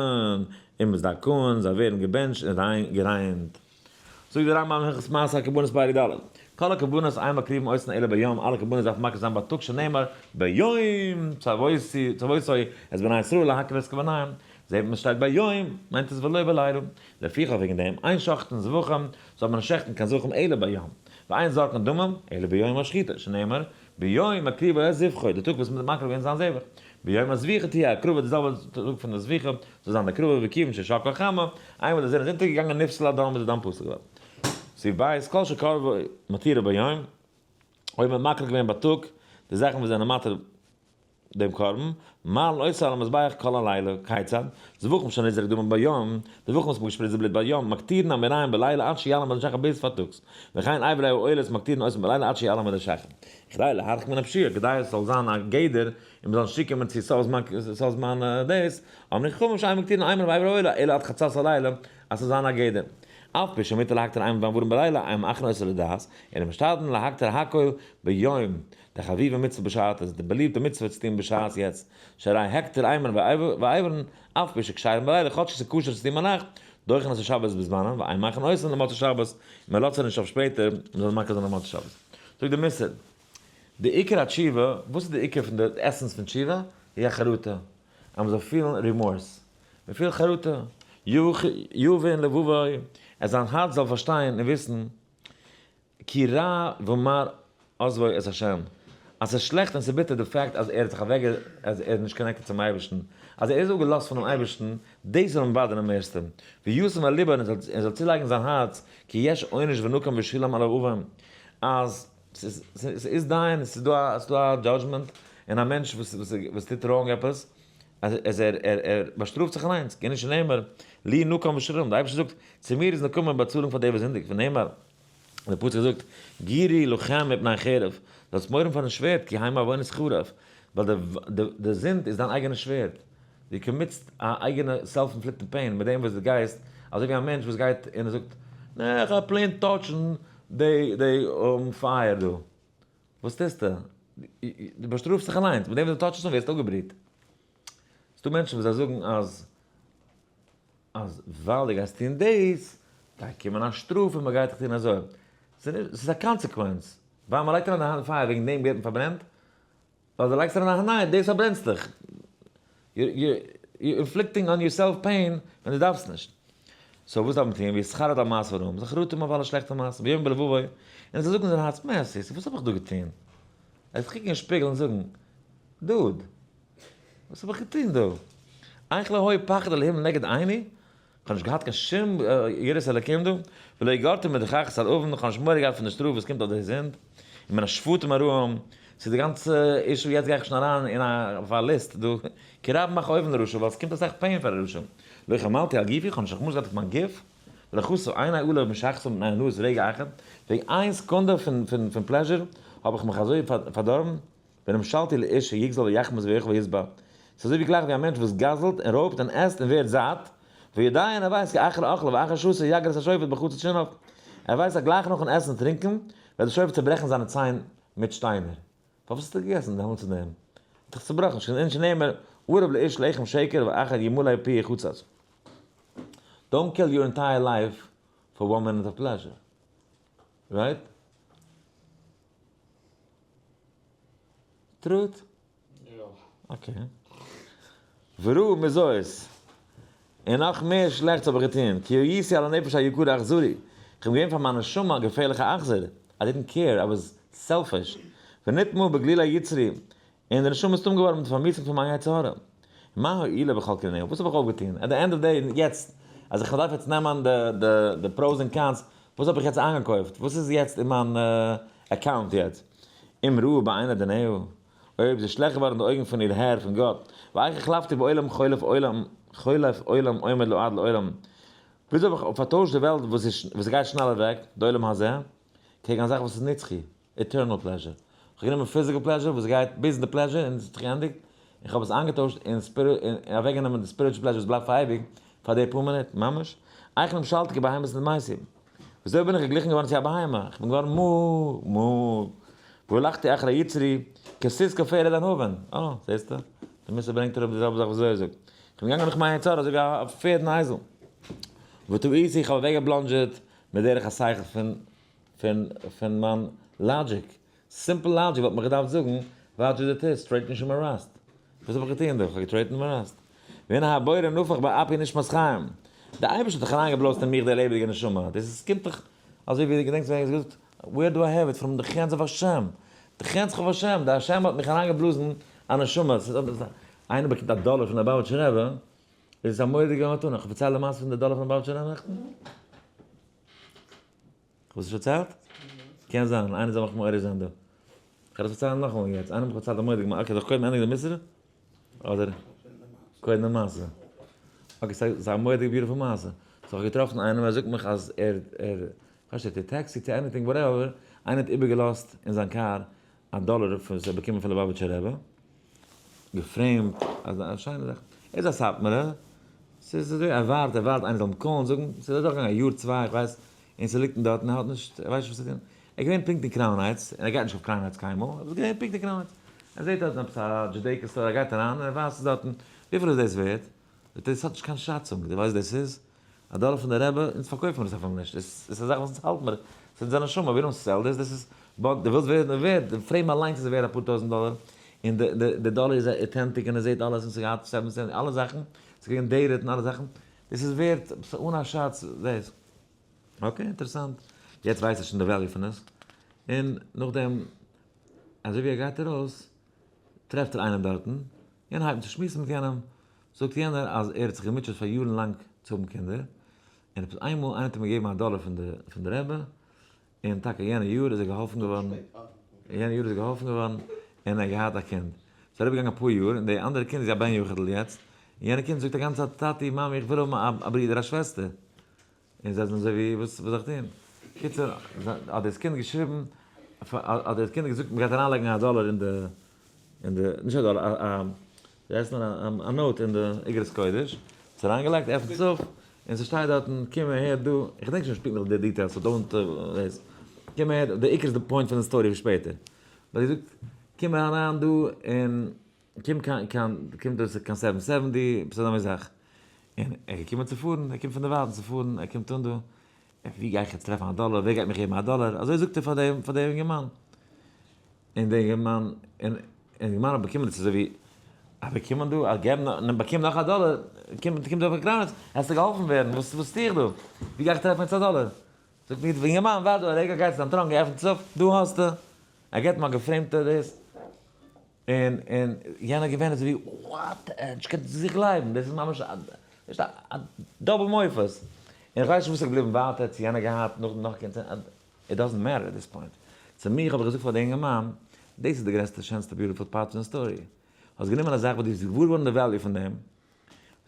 און מזדכאין, זיי ווערן געבענטשט און געריינט. זאגט דער רמב ם הלכות מעשה הקרבנות פרק ד', כל הקרבנות אין מקריבין אותן אלא ביום, אלע קרבנות דארף מקריב זיין בייטאג שנאמר ביום צוותו את בני ישראל להקריב את קרבניהם, זעט מען שטייט ביום מיינט עס ולא בלילה, לפיכך וועגן דעם אין שוחטין זבחים, זאל מען נישט שעכטן קיין זבחים אלא ביום, ואין זורקין דמים אלא ביום השחיטה, שנאמר ביום הקריבו את זבחו, די טאג וואס מען האט מקריב געווען זיין זבח, ביום הזביחה תהיה הקרבה, די זעלבע טאג פון די זביחה זאל זיין די הקרבה, וכיוון ששקעה החמה, איינמאל די זון איז אונטערגעגאנגען נפסל הדם איז די דם פסול געווארן. סעיף ב', כל שקרבו מתירו ביום, אויב מען האט מקריב געווען בייטאג די זאכן וואס זענען מתיר דעם קרבן, מעלין אותו על המזבח כל הלילה, כיצד? זבחים שנזרק דמן ביום, די זבחים וואס מ'האט געשפריצט די בלוט ביום, מקטירין המעוריים בלילה עד שיעלה עמוד השחר ביז פארטאגס, וכן אברי העולות מקטירין אותן בלילה עד שיעלה עמוד השחר. כדי להרחיק מן הפשיעה, כדי עס זאל זיין א גדר און מ'זאל נישט צוקומען צו סוף זמן דאס, אמרו חכמים שאין מקטירין אימורין ואברי העולה אלא עד חצות הלילה, אז ס'זאל זיין א גדר. אף פי שמותר להקטיר אימורין ואיברים בלילה, אין מאחרין אותו לדעת, אלא משתדלין להקטיר הכל ביום, די חביבה מצוה בשעת איז די באליבטע מצוה צו טון בשעת יעצט, שהרי הקטר אימורין ואיברין, אף פי שכשרים בלילה, כאטש עס איז כשר צו טון ביינאכט, דוחין את השבת בזמנם, ואין מאחרין אותן למוצאי שבת, און מען לאזט זיי נישט אויף שפעטער, מען זאל מקריב זיין אויף מוצאי שבת. זאגט די מוסר, די עיקר התשובה, וואס איז די עיקר פון די essence פון תשובה? היא החרטה, אז מען זאל פילן remorse, מען פילט חרטה, יבין לבבו, אז זיין הארץ זאל פארשטיין און וויסן, כי רע ומר עזבו את השם, אז ס'איז שלעכט און ס'איז ביטער די fact אז ער האט זיך אוועק אז ער איז נישט connected צום אייבערשטן, אז ער איז אפגעלאזט פונעם אייבערשטן, דאס זאל אים באדערן אממערסטן, וישם על לבו און ער זאל צולייגן זיין הארץ, כי יש עונש ונקם ושלום על העוון, אז ס'איז דיין, ס'איז דא א judgment, און א מענטש וואס טוט wrong עפעס, אז ער באשטראפט זיך אליינס, כי הנה שנאמר, לי נקם ושלום, די אייבערשטער זאגט, צו מיר איז נקמה און באצאלונג פאר דער וואס זינדיגט, ונאמר. דער פסוק זאגט, גורו לכם מפני חרב, זאלסט מורא האבן פארן שווערד, כי המה עוונות חרב, ווייל די זינד איז דיין אייגענע שווערד, דו commit סט א אייגענע self inflicted pain מיט דעם וואס דו גייסט, אזוי ווי א מענטש וואס גייט און ער זאגט, נע, איך גיי plain touch ן די פייער דא, וואס טוסטו? דו באשטראפסט זיך אליינס, מיט דעם וואס דו touch סט אן ווערסטו אפגעבריט. ס'דא מענטשן וואס זיי זאגן אז. אז ווייל דו גייסט טון דאס, גייט קומען א שטראף און מ'גייט דיך טון אזוי. ס'איז א consequence. ווייל מ'לייגט אריין די האנט אין פייער וועגן דעם ווערט מען פארברענט? ווייל דו לייגסט אריין א האנט, ניין, דאס פארברענסט דיך. You're inflicting on yourself pain ווען דו דארפסט נישט. So וואס דארף מען טון? ויתחרט על מעשיו הרעים, זיך חרטה האבן אויף אלע שלעכטע מעשים, ויאמר בלבבו, און ער זאל זאגן אין זיין הארץ, מה עשיתי, וואס האב איך דא געטון? ער זאל זיך קוקן אין שפיגל און זאגן, דוד, וואס האב איך געטון דא? איך לא היה פחד אלהים לנגד עיני? איך האב נישט געהאט קיין שום יראת אלקים דא, ולא יגרתי מדחת על עון, איך האב נישט מורא געהאט פון די שטראף וואס קומט אויף די זינד, און מן השפטים הרעים, ס'איז די גאנצע issue, יעצט גיי איך שוין אריין אין א אויף א list דא, כי רב מכאובים לרשע, ווייל ס'קומט אסאך pain פאר א רשע, לא חמלתי על גופי, איך האב נישט רחמנות געהאט אויף מיין גוף, ולא חסו עיני עליו משחתה מפני הנאת רגע אחד, וועגן איין סעקונדע פון pleasure האב איך מיך אזוי פארדארבן, ונמשלתי לאיש שיגזול ויחמס ויאכל וישבע, ס'איז אזוי ווי גלייך ווי א מענטש וואס גזל'ט און רויבט און עסט און ווערט זאט, ויודע און ער ווייסט כי אחר אכלה ואחר שתה יגר את השופט בחצץ שיניו, ער ווייסט אז גלייך נאכן עסן און טרינקען וועט דער שופט צעברעכן זיינע ציין מיט שטיינער. פארוואס האסטו געגעסן דעמאלטס צו דעם? האט דיך צעבראכן, שנאמר שנאמר ערב לאיש לחם שקר ואחר ימלא פיהו חצץ. Don't kill your entire life for one minute of pleasure. Right? Truth? יא. Okay. ורעה מזאת. און נאך מער שלעכטס האב איך געטון, כי הייתי על הנפש היקרה אכזרי. איך בין געווען פאר מיין נשמה א געפערליכע אכזר. I didn't care, I was selfish. ונטמא בגלולי יצרי. און די נשמה איז טמא געווארן מיט די פארמיאוסונג פון מיין יצר הרע. מה הועילה בכל קריניה? וואס האב איך אויפגעטון? At the end of day, יעצט, אז איך דארף יעצט נעמען די pros און cons, וואס האב איך יעצט איינגעקויפט? וואס איז יעצט אין מיין account יעצט? אם רעה בעיני אדוניה, אויב איז עס שלעכט געווארן אין די אויגן פון איר הער, פון גאט, ואיך החלפתי בעולם חולף עולם, חולף עולם עומד לעד לעולם, וויאזוי האב איך פארטוישט די וועלט וואס איז וואס גייט שנעל אוועק, די עולם הזה, קעגן א זאך וואס איז נצחי, eternal pleasure. איך האב גענומען physical pleasure וואס גייט ביז די pleasure און עס האט זיך געענדיגט, און איך האב עס איינגעטוישט אין און אוועקגענומען די spiritual pleasure וואס בלייבט פאר אייביג, פאר די פאר מינוט, ממש. איך נמשלתי כבהמות נדמייתי. וויאזוי בין איך געגליכן געווארן צו א בהמה? איך בין געווארן מו מו. והלכתי אחרי יצרי, כסוס כעופרת ענבים. אה, זעסטו? די מוסר ברענגט אראפ די זעלבע זאך וואס זוהר זאגט. איך בין געגאנגען נאך מיין יצר אזוי ווי א פערד און אייזל. וטעיתי, איך האב אוועקגעבלאנדזשעט מדרך השכל פון פון פון מיין logic. Simple logic וואלט מיך געדארפט זאגן, וואטש די טוסט, טרעט נישט אין מאראסט. וואס האב איך געטון דא? איך האב געטרעטן אין מאראסט. והנה הבורא נפח באפי נשמת חיים. דער אייבערשטער האט דאך אריינגעבלאזט אין מיך די לעבעדיגע נשמה. דאס איז קומט דאך אזוי ווי דו געדענקסט ווען איך האב געזאגט, where do I have it from the hands of השם. The hands of השם, די השם האט מיך אריינגעבלאזן א נשמה. איינער באקומט א דאלער פון ליובאוויטשער רבי, איז עס א מורא'דיגע מתנה. איך פארצייל די מעשה פון די דאלער פון ליובאוויטשער רבי נעכטן? כ'האב עס נישט פארציילט? קען זיין, איינער זאל מיך מעורר זיין דא. כ'וועל עס פארציילן נאכאמאל יעצט. איינער האט מיך פארציילט א מורא'דיגע מעשה. Okay, זאל איך קודם ענדיגן די מוסר? אדער קודם די מעשה? Okay, ס'איז א מורא'דיגע beautiful מעשה. So כ'האב געטראפן איינעם, ער זאגט מיך אז ער, ער, כ'ווייס נישט, טעקסי צו anything, whatever, איינער האט איבערגעלאזט אין זיין קאר א דאלער וואס ער האט באקומען פון ליובאוויטשער רבי. גע frame ט, אזא שיינע זאך. ער איז א סאטמארער, ס'איז אזוי, ער ווארט, ער ווארט איינער זאל אים call ן זאגן, ס'איז אדורכגעגאנגען א יאר צוויי, איך ווייס, און ס'ליגט אים דארטן, ער האט נישט, ער ווייסט נישט וואס צו טון. ער איז געווען פונקט אין קראון הייטס, און ער גייט נישט אויף קראון הייטס קיינמאל, ער איז געווען פונקט אין קראון הייטס. ער זעט דארטן עפעס א Judaica store, ער גייט אריין און ער ווייזט עס דארטן, וויפיל איז דאס ווערט? זאגט ער, דאס האט נישט קיין שאצונג, דו ווייסט וואס דאס איז? א דאלער פון די רבי, אונז פארקויפן מיר עס אפילו נישט, דאס איז א זאך וואס אונז האלט מיר, ס'איז אונזער נשמה, we don't sell this, דאס איז, but דו ווילסט ווערן ווערד, די frame אליינס איז ווערד אפאר טויזנט דאלער, און די די די דאלער איז authentic און עס זעט אלעס און ס'האט געהאט seven cent אלע זאכן, ס'איז געווען dated און אלע זאכן, דאס איז ווערד אן א שאץ דאס. Okay אינטערעסאנט, יעצט ווייס איך שוין די value פון עס, און נאכדעם אזוי ווי ער גייט ארויס טרעפט ער איינעם דארטן, יענער הייבט אן צו שמועסן מיט יענעם, זאגט יענער אז ער האט זיך געמוטשעט פאר יארן לאנג צו האבן קינדער, און עפעס איינמאל איינער האט אים געגעבן א דאלער פון די פון די רבי, און טאקע יענע יאר איז ער געהאלפן געווארן, יענע יאר איז ער געהאלפן געווארן און ער האט געהאט א קינד. ס'איז אריבערגעגאנגען אפאר יאר און די אנדערע קינד איז א בן יחיד'ל יעצט, און יענע קינד זאגט א גאנצע צייט טאטי מאמי איך וויל האבן א ברודער א שוועסטער, און זיי זענען אזוי ווי וואס זאל איך טון? קיצור האט דאס קינד געשריבן, האט דאס קינד געזאגט מ'גייט אריינלייגן א דאלער אין די, אין די, נישט א דאלער, א, ווי הייסט מען, א note אין די אגרת קודש, ס'איז אריינגעלייגט, עפנט עס אויף, און ס'שטייט דארטן קום אהער דא, איך געדענק שוין נישט פונקטליך די details so don't דאס, קום אהער, די עיקר איז די point פון די story פון שפעטער, באט ער זאגט קום אריין דא און קום קיין קיין קומט דאס קיין seven seventy עפעס אזא מין זאך, און ער איז געקומען צו פארן, ער קומט פון דערווייטן צו פארן, ער קומט אן דא, ווי גיי איך יעצט טרעפן א דאלער, ווער גייט מיך געבן א דאלער, אזוי זאגט ער פאר דעם פאר דעם אינגערמאן, און דער אינגערמאן, און אינגערמאן האט באקומען דאס אזוי ווי. אז באקומען דא, אז געבן, באקום נאך א דאלער, קומט קומט אויף אוקריינע, העסטו געהאלפן ווערן, וואס וואס טו איך דא? ווי גיי איך טרעפן יעצט א דאלער? זאגט מיר דער אינגערמאן, ווארט דא א רגע, גייט צו זיין trunk, עפנט עס אויף, דא האסטו, ער געבט מיר א געפרעימטע דאס, און און יענער געווען אזוי ווי what, ער האט נישט געקענט זיך גלייבן, דאס איז ממש א נישט א double מופת, און איך ווייס נישט וואס איז געבליבן ווייטער, צו יענער געהאט נאכדעם נאך קינד, it doesn't matter at this point. צו מיך האב איך געזאגט פאר די אינגערמאן, דאס איז די גרעסטע שענסטע beautiful part פון די story. האסט גענומען א זאך וואס דו ביסט געוואר געווארן די value פון דעם,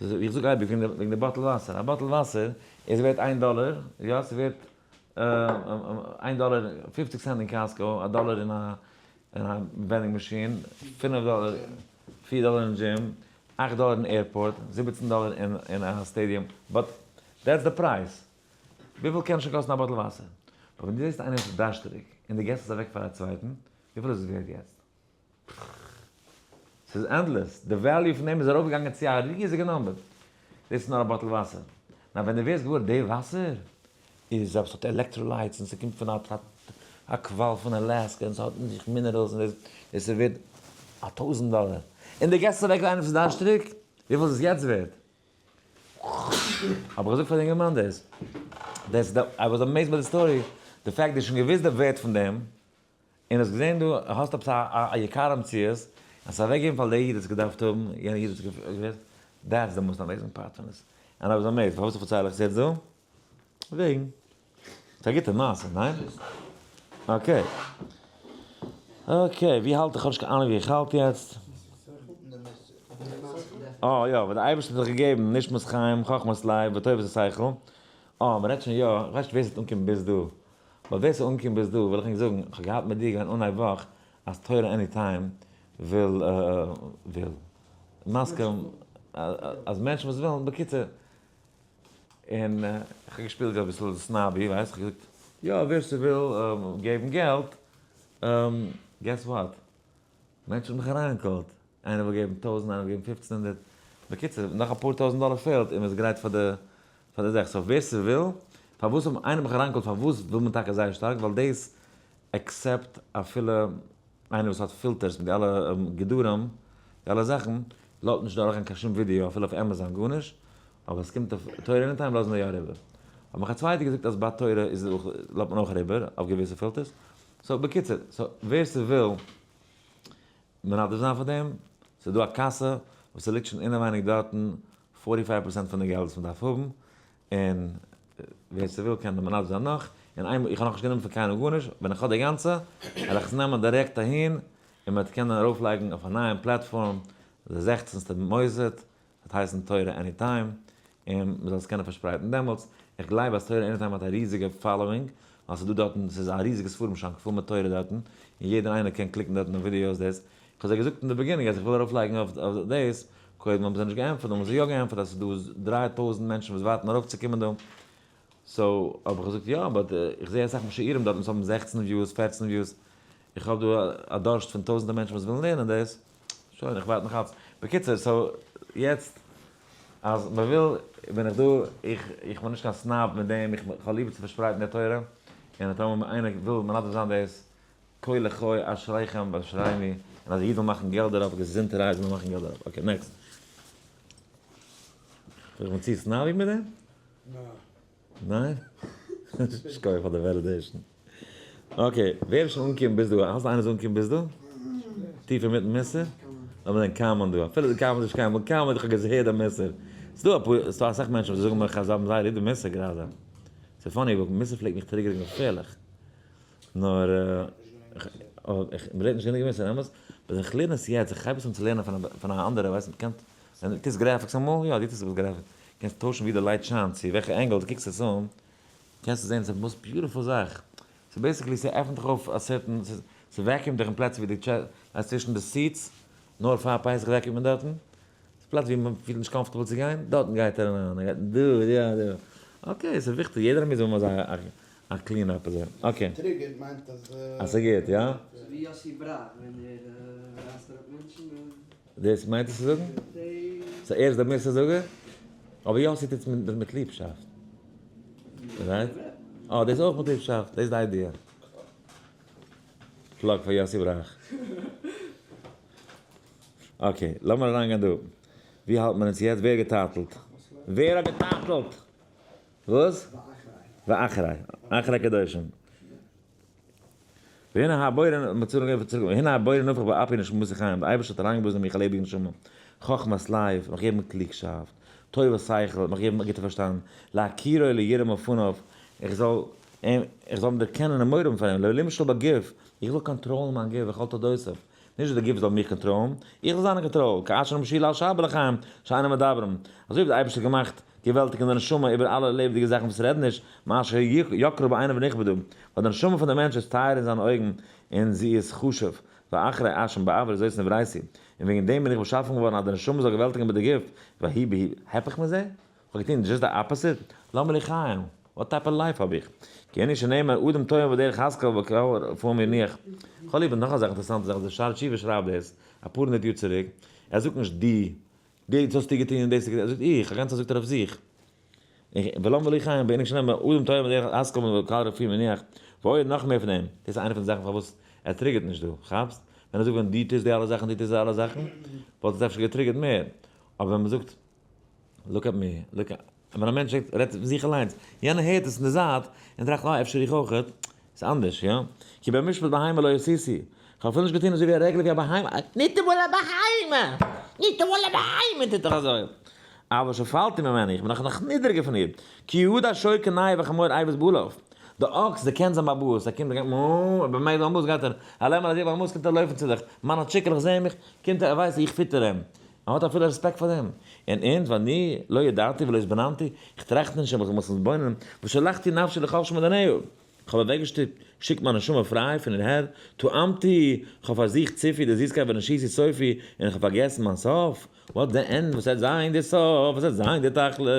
ווי איך זאג אייביג וועגן די bottle וואסער, א bottle וואסער איז ווערט איין דאלער, יא ס'איז ווערט איין דאלער פופציג סענט אין Costco, א דאלער אין א אין א vending machine, פינף דאלער, פיר דאלער אין דזשים, אכט דאלער אין airport, 17 דאלער אין א stadium, but that's די price. וויפיל קען שוין קאסטן א bottle וואסער? but ווען דו זעסט איינער וואס איז דארשטעריג און דו געסט עס אוועק פאר א צווייטן, וויפיל איז עס ווערט יעצט? ס'איז endless, די value פון דעם איז ארויפגעגאנגען צו א ריזיגע number. דאס איז נאר א bottle וואסער. נאר ווען דו ווערסט געוואר די וואסער איז עפעס האט electrolytes און ס'קומט פון א קוואל פון אלעסקע און ס'האט אין זיך minerals און דאס, דאס איז ווערט א טויזנט דאלער. און דו געסט עס אוועק פאר איינעם וואס איז דארשטריג, וויפיל איז עס יעצט ווערט? האב איך געזאגט פאר די אינגערמאן דאס, דאס איז די, I was amazed by די story, די fact דו האסט שוין געוואוסט די ווערט פון דעם, און האסט געזען דא האסט עפעס א יקר המציאות, האסט אוועקגעגעבן פאר די איד האט עס געדארפט האבן, יענע איד האט עס געוואוסט, that's the most amazing part פון עס, and I was amazed, פארוואס פארצייל איך עס יעצט דא? וועגן. ס'איז א גוטע מעשה, ניין? okay. okay, ווי האלט איך? כ'האב נישט קיין אהנונג ווי איך האלט יעצט. אה יא, ווען די אייבערשטער האט דיך געגעבן נשמת חיים, חכמת לב, וטובת השכל. אה, מ'רעדט שוין יא, איך ווייס נישט ווער ס'וועט אנקומען ביז דא. but ווער ס'וועט אנקומען ביז דא, וויל איך ענק זאגן, איך האב געהאט מיט דיר געווען אנהייב וואך, אז תורה עני טיים וויל וויל מסכים אז מענטשן וואס ווילן, בקיצור, און איך האב געשפילט אביסל snobby, ווייסט, איך האב געזאגט, יא, ווער ס'וויל געבן געלט, guess what, מענטשן האבן מיך אריינגעקאלט, איינער וויל געבן טויזנט, איינער וויל געבן פופצן הונדערט, בקיצור, נאך אפאר טויזנט דאלער פעלט און מ'איז גרייט פאר די פאר די זאך, so ווער ס'וויל, פארוואס האבן איינער מיך אריינגעקאלט פארוואס וויל מען טאקע זייער שטארק, ווייל דאס accept אפילו איינער וואס האט filters מיט די אלע גדרים, די אלע זאכן, לאזט נישט דורכגיין קיין שום ווידיאו אפילו אויף עמעזאן גארנישט, אבער עס קומט אויף תורה עניטיים לאזן זיי יא אריבער. האט מיך א צווייטער געזאגט אז ביי תורה איז אויך לאזט מען אויך אריבער אויף געוויסע filters, so בקיצור, so ווער ס'וויל מנדב זיין פאר דעם, ס'איז דא א קאסע וואס ס'ליגט שוין אינעווייניג דארטן forty five percent פון די געלט וואס מ'דארף האבן, און ווער ס'וויל קען מנדב זיין נאך, און איינמאל, איך האב נאכנישט גענומען פון קיינעם גארנישט, ווען איך האב די גאנצע, וועל איך עס נעמען דירעקט אהין, און מ'וועט קענען ארויפלייגן אויף א נייעם platform, די זעכצנסטע מוסד, וועט הייסן תורה עני טיים, און מ'זאל עס קענען פארשפרייטן דעמאלטס, איך גלייב אז תורה עני טיים האט א ריזיגע following, ווייל ס'איז דא דארטן, ס'איז א ריזיגע ספרים שאנק פול מיט תורה דארטן, און יעדער איינער קען קליקן דארטן אויף ווידיאוס דאס, איך האב זיי געזאגט אין די beginning אז איך וויל ארויפלייגן אויף דאס, קודם האבן זיי נישט געענטפערט, דאן האבן זיי יא געענטפערט אז ס'איז דא 3000 מענטשן וואס ווארטן ארויפצוקומען דא, so האב איך געזאגט יא, but איך זע אסאך שיעורים דארטן וואס האבן 16 views, 14 views, איך האב דא א דארשט פון טויזענטער מענטשן וואס ווילן לערנען דאס, שוין איך ווארט נאך אלץ. בקיצור, so יעצט אז מען וויל בין איך דא, איך איך בין נישט קיין snob מיט דעם, איך האב ליב צו פארשפרייטן די תורה, און טאמער איינער וויל מנדב זיין דאס, כה לחי אשריכם ואשרינו, און אז א איד וויל מאכן געלט דערויף, געזונטערהייט זאל מען מאכן געלט דערויף. okay, next. איך בין צו snobby מיט דעם? ניין? שכוח פאר די validation. okay, ווער איז שוין אנגעקומען ביז דא? האסט איינער איז אנגעקומען ביז דא? טיף אינמיטן מוסר? לאמיר זען comment דא, אפילו די comment איז נישט קיינמאל comment, איך האב געהערט די מוסר. ס'דא אפאר, ס'דא אסאך מענטשן וואס זאגן מיך אז זיי האבן זייער ליב די מוסר גראדע. ס'איז funny, ווייל מוסר פלעגט מיך trigger ן געפערליך. נאר, איך, מ'לערנט נישט גענוג מוסר, אמת? but איך לערן עס יעצט, איך הייב עס אן צו לערנען פון א אנדערע, ווייסט, מ'קען, ווען דו טוסט graphics אמאל, יא, דו טוסט עפעס graphics, קענסט טוישן ווי די light שיינט, צו וועלכע angle דו קוקסט עס אן, קענסטו זען ס'איז most beautiful זאך, ס'איז basically ס'עפנט דיך אויף א certain, ס'וועקיומט דיך אין פלעצער ווי די ווייסט צווישן די seats, נאר פאר פסח וועקיומט מען דארטן, ס'איז פלאץ ווי מ'פילט נישט comfortable צו גיין, דארטן גייט ער אריין, ער גייט דא יא דא, okay ס'איז וויכטיג יעדער מוז האבן אזא א clean up אזוי, okay. triggered מיינט אז. אז ס'גוט, יא? אזוי ווי יאסי בראך ווען ער רייסט אראפ מענטשן און. דאס מיינט עס צו זאגן? so ער איז דער מוסר זאגער? אבער יאסי טוט עס מיט ליבשאפט. right? אה, דאס אויך מיט ליבשאפט, דאס איז די idea. plug פאר יאסי בראך. Okay, לאמיר אריינגיין דא. ווי האלט מען אונז יעצט? ווער האט געטייטלט? ווער האט געטייטלט? וואס? ואחרי. אחרי קדושים. והנה הבורא, והנה הבורא נפח באפי נשמתי חיים, דער אייבערשטער האט אריינגעבלאזן אין מיך א לעבעדיגע נשמה, חכמת לב, מיך געבן קלוגשאפט, טובת שכל, מיך געבן א גוטע פארשטאנד, להכירו ליראה מלפניו, איך זאל אים, איך זאל אים דערקענען און מורא האבן פאר אים, למשול בגוף, איך זאל קאנטראלן מיין גוף, וכל תולדותיו, נישט די גוף זאל מיך קאנטראלן, איך זאל זיין אין קאנטראל, כאשר המשיל על שאר בעלי חיים שאינם מדברים, אזוי ווי דער אייבערשטער האט געמאכט געוועלטיגן די נשמה איבער אלע לעבעדיגע זאכן וואס רעדן נישט, מה שיקרה בעיניו ונכבדה, ווייל די נשמה פון דעם מענטש איז טייער אין זיינע אויגן און זי איז חשוב, ואחרי אשם בעבור זאת נבראתי, און וועגן דעם בין איך באשאפן געווארן אז די נשמה זאל געוועלטיגן איבער די גוף, ויהי בי הפך מזה? כ'האב געטון just די opposite? למה לי חיים? What type of life האב איך? כי הנה שנאמר אדם תוהם בדרך השכל וקל רפאים ינוח. כ'האב ליב נאך א זאך אינטערעסאנטע זאך, דער שערי תשובה שרייבט דאס אפאר הונדערט יאר צוריק, ער זאגט נישט דו, דאס האסטו געטון און דאס האסטו געטון, ער זאגט איך, א גאנצע זאגט ער אויף זיך. ולמה לי חיים והנה שנאמר אדם תוהם בדרך השכל וקל רפאים ינוח. ועוד נאך מער פון דעם, דאס איז איינע פון די זאכן פארוואס ער trigger ט נישט דא, כאפסט? ווען ער זאגט ווען דו טוסט די אלע זאכן, דו טוסט די אלע זאכן, וואלט עס אפשר גע trigger ט מער, אבער ווען מ'זאגט look at me, look at, ווען א מענטש זאגט, רעדט פון זיך אליינס, יענער הערט עס אין די זייט, און טראכט אה אפשר איך אויכעט, איז אנדערש, יא? כי במשפט בהמה לא עשיתי, כ'האב אפילו נישט געטון אזוי ווי א regular ווי א בהמה, ניטאמאל א בהמה! ניטאמאל א בהמה טוט דאך אזוי! אבל שפלתי ממנה, איך בין נאך נאך נידעריגער פון איר, כי ידע שור קונהו וחמור אבוס בעליו, די אקס דערקענט זיין באלעבאס, ער קומט ער גייט מ א, באמערקט זיין באלעבאס גייט ער, א לעמעלע זעט באלעבאס קומט ער לויפן צו זיך, מיינע טשיקעלעך זעען מיך, קומט ער ער ווייסט איך פיטער אים, ער האט אפילו רעספעקט פאר דעם. און אונז, ואני לא ידעתי ולא התבוננתי, איך טראכט נישט אבער איך מוז מתבונן, ושלחתי נפשי לחפשי מדינהו, איך האב אוועקגעשטופט, געשיקט מיין נשמה פריי פון איר הער, טועמתי, איך האב פארזוכט צופי די זיסקייט ונשיתי סופי, און איך האב פארגעסן מיין סוף, what the end, וואס וועט זיין די סוף, וואס וועט זיין די תכלית,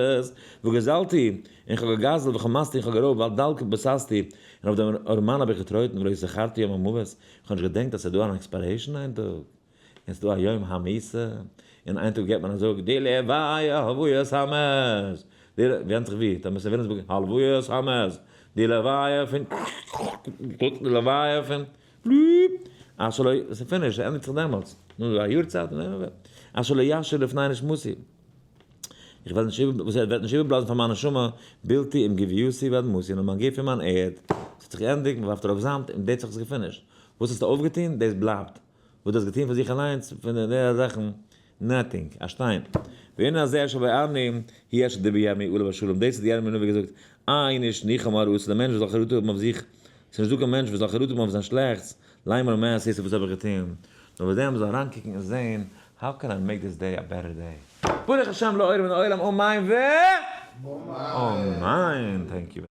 וגזלתי, און איך האב געגזלט, וחמסתי, און איך האב גערויבט, ועל דל בססתי, און אויף דעם ארעמאן האב איך געטרויטן, ולא זכרתי יום המוות, איך האב נישט געדענקט אז ס'איז דא אן expiration איין טאג. און ס'דא א יום המיתה, און איין טאג געבט מען א זאג, די לוויה הלוויית המת, די ווענדט זיך ווי, טאמער ס'איז וויליאמסבורג הלוויית המת, די לוויה פון די לוויה פון אשר לא, ס'איז finish, ס'ענדיגט זיך דעמאלטס, נו א יארצייט, אשר לא ישיר לפני נשמתי, איך וועל נישט איבער, וואס ער וועט נישט איבערבלאזן פאר מיין נשמה, בלתי אם גויתי ואדמתי, נאר מיין גוף און מיין ערד, ס'האט זיך געענדיגט, מ'ווארפט ארויף זאמד, און דאס האט זיך גע finish ט, וואס האסטו אויפגעטון, דאס בלייבט. וואס דו האסט געטון פאר זיך אליינס פון די זאכן, nothing, א שטיין. והנה הזה אשר בערני, הוא אשר דיבר ירמי' עליו השלום, דאס האט ירמי' הנביא געזאגט, אין איש ניחם הרעות, דער מענטש וואס זאל חרטה האבן אויף זיך, ס'איז נישטא קיין מענטש וואס זאל חרטה האבן אויף זיין שלעכטס, לאמר מה עשיתי וואס האב איך געטון, נאר וואס דען מ'זאל אריינקוקן און זען, how can I make this day a better day? ברוך השם לעולם ולעולם אמן ו. אמן! Thank you.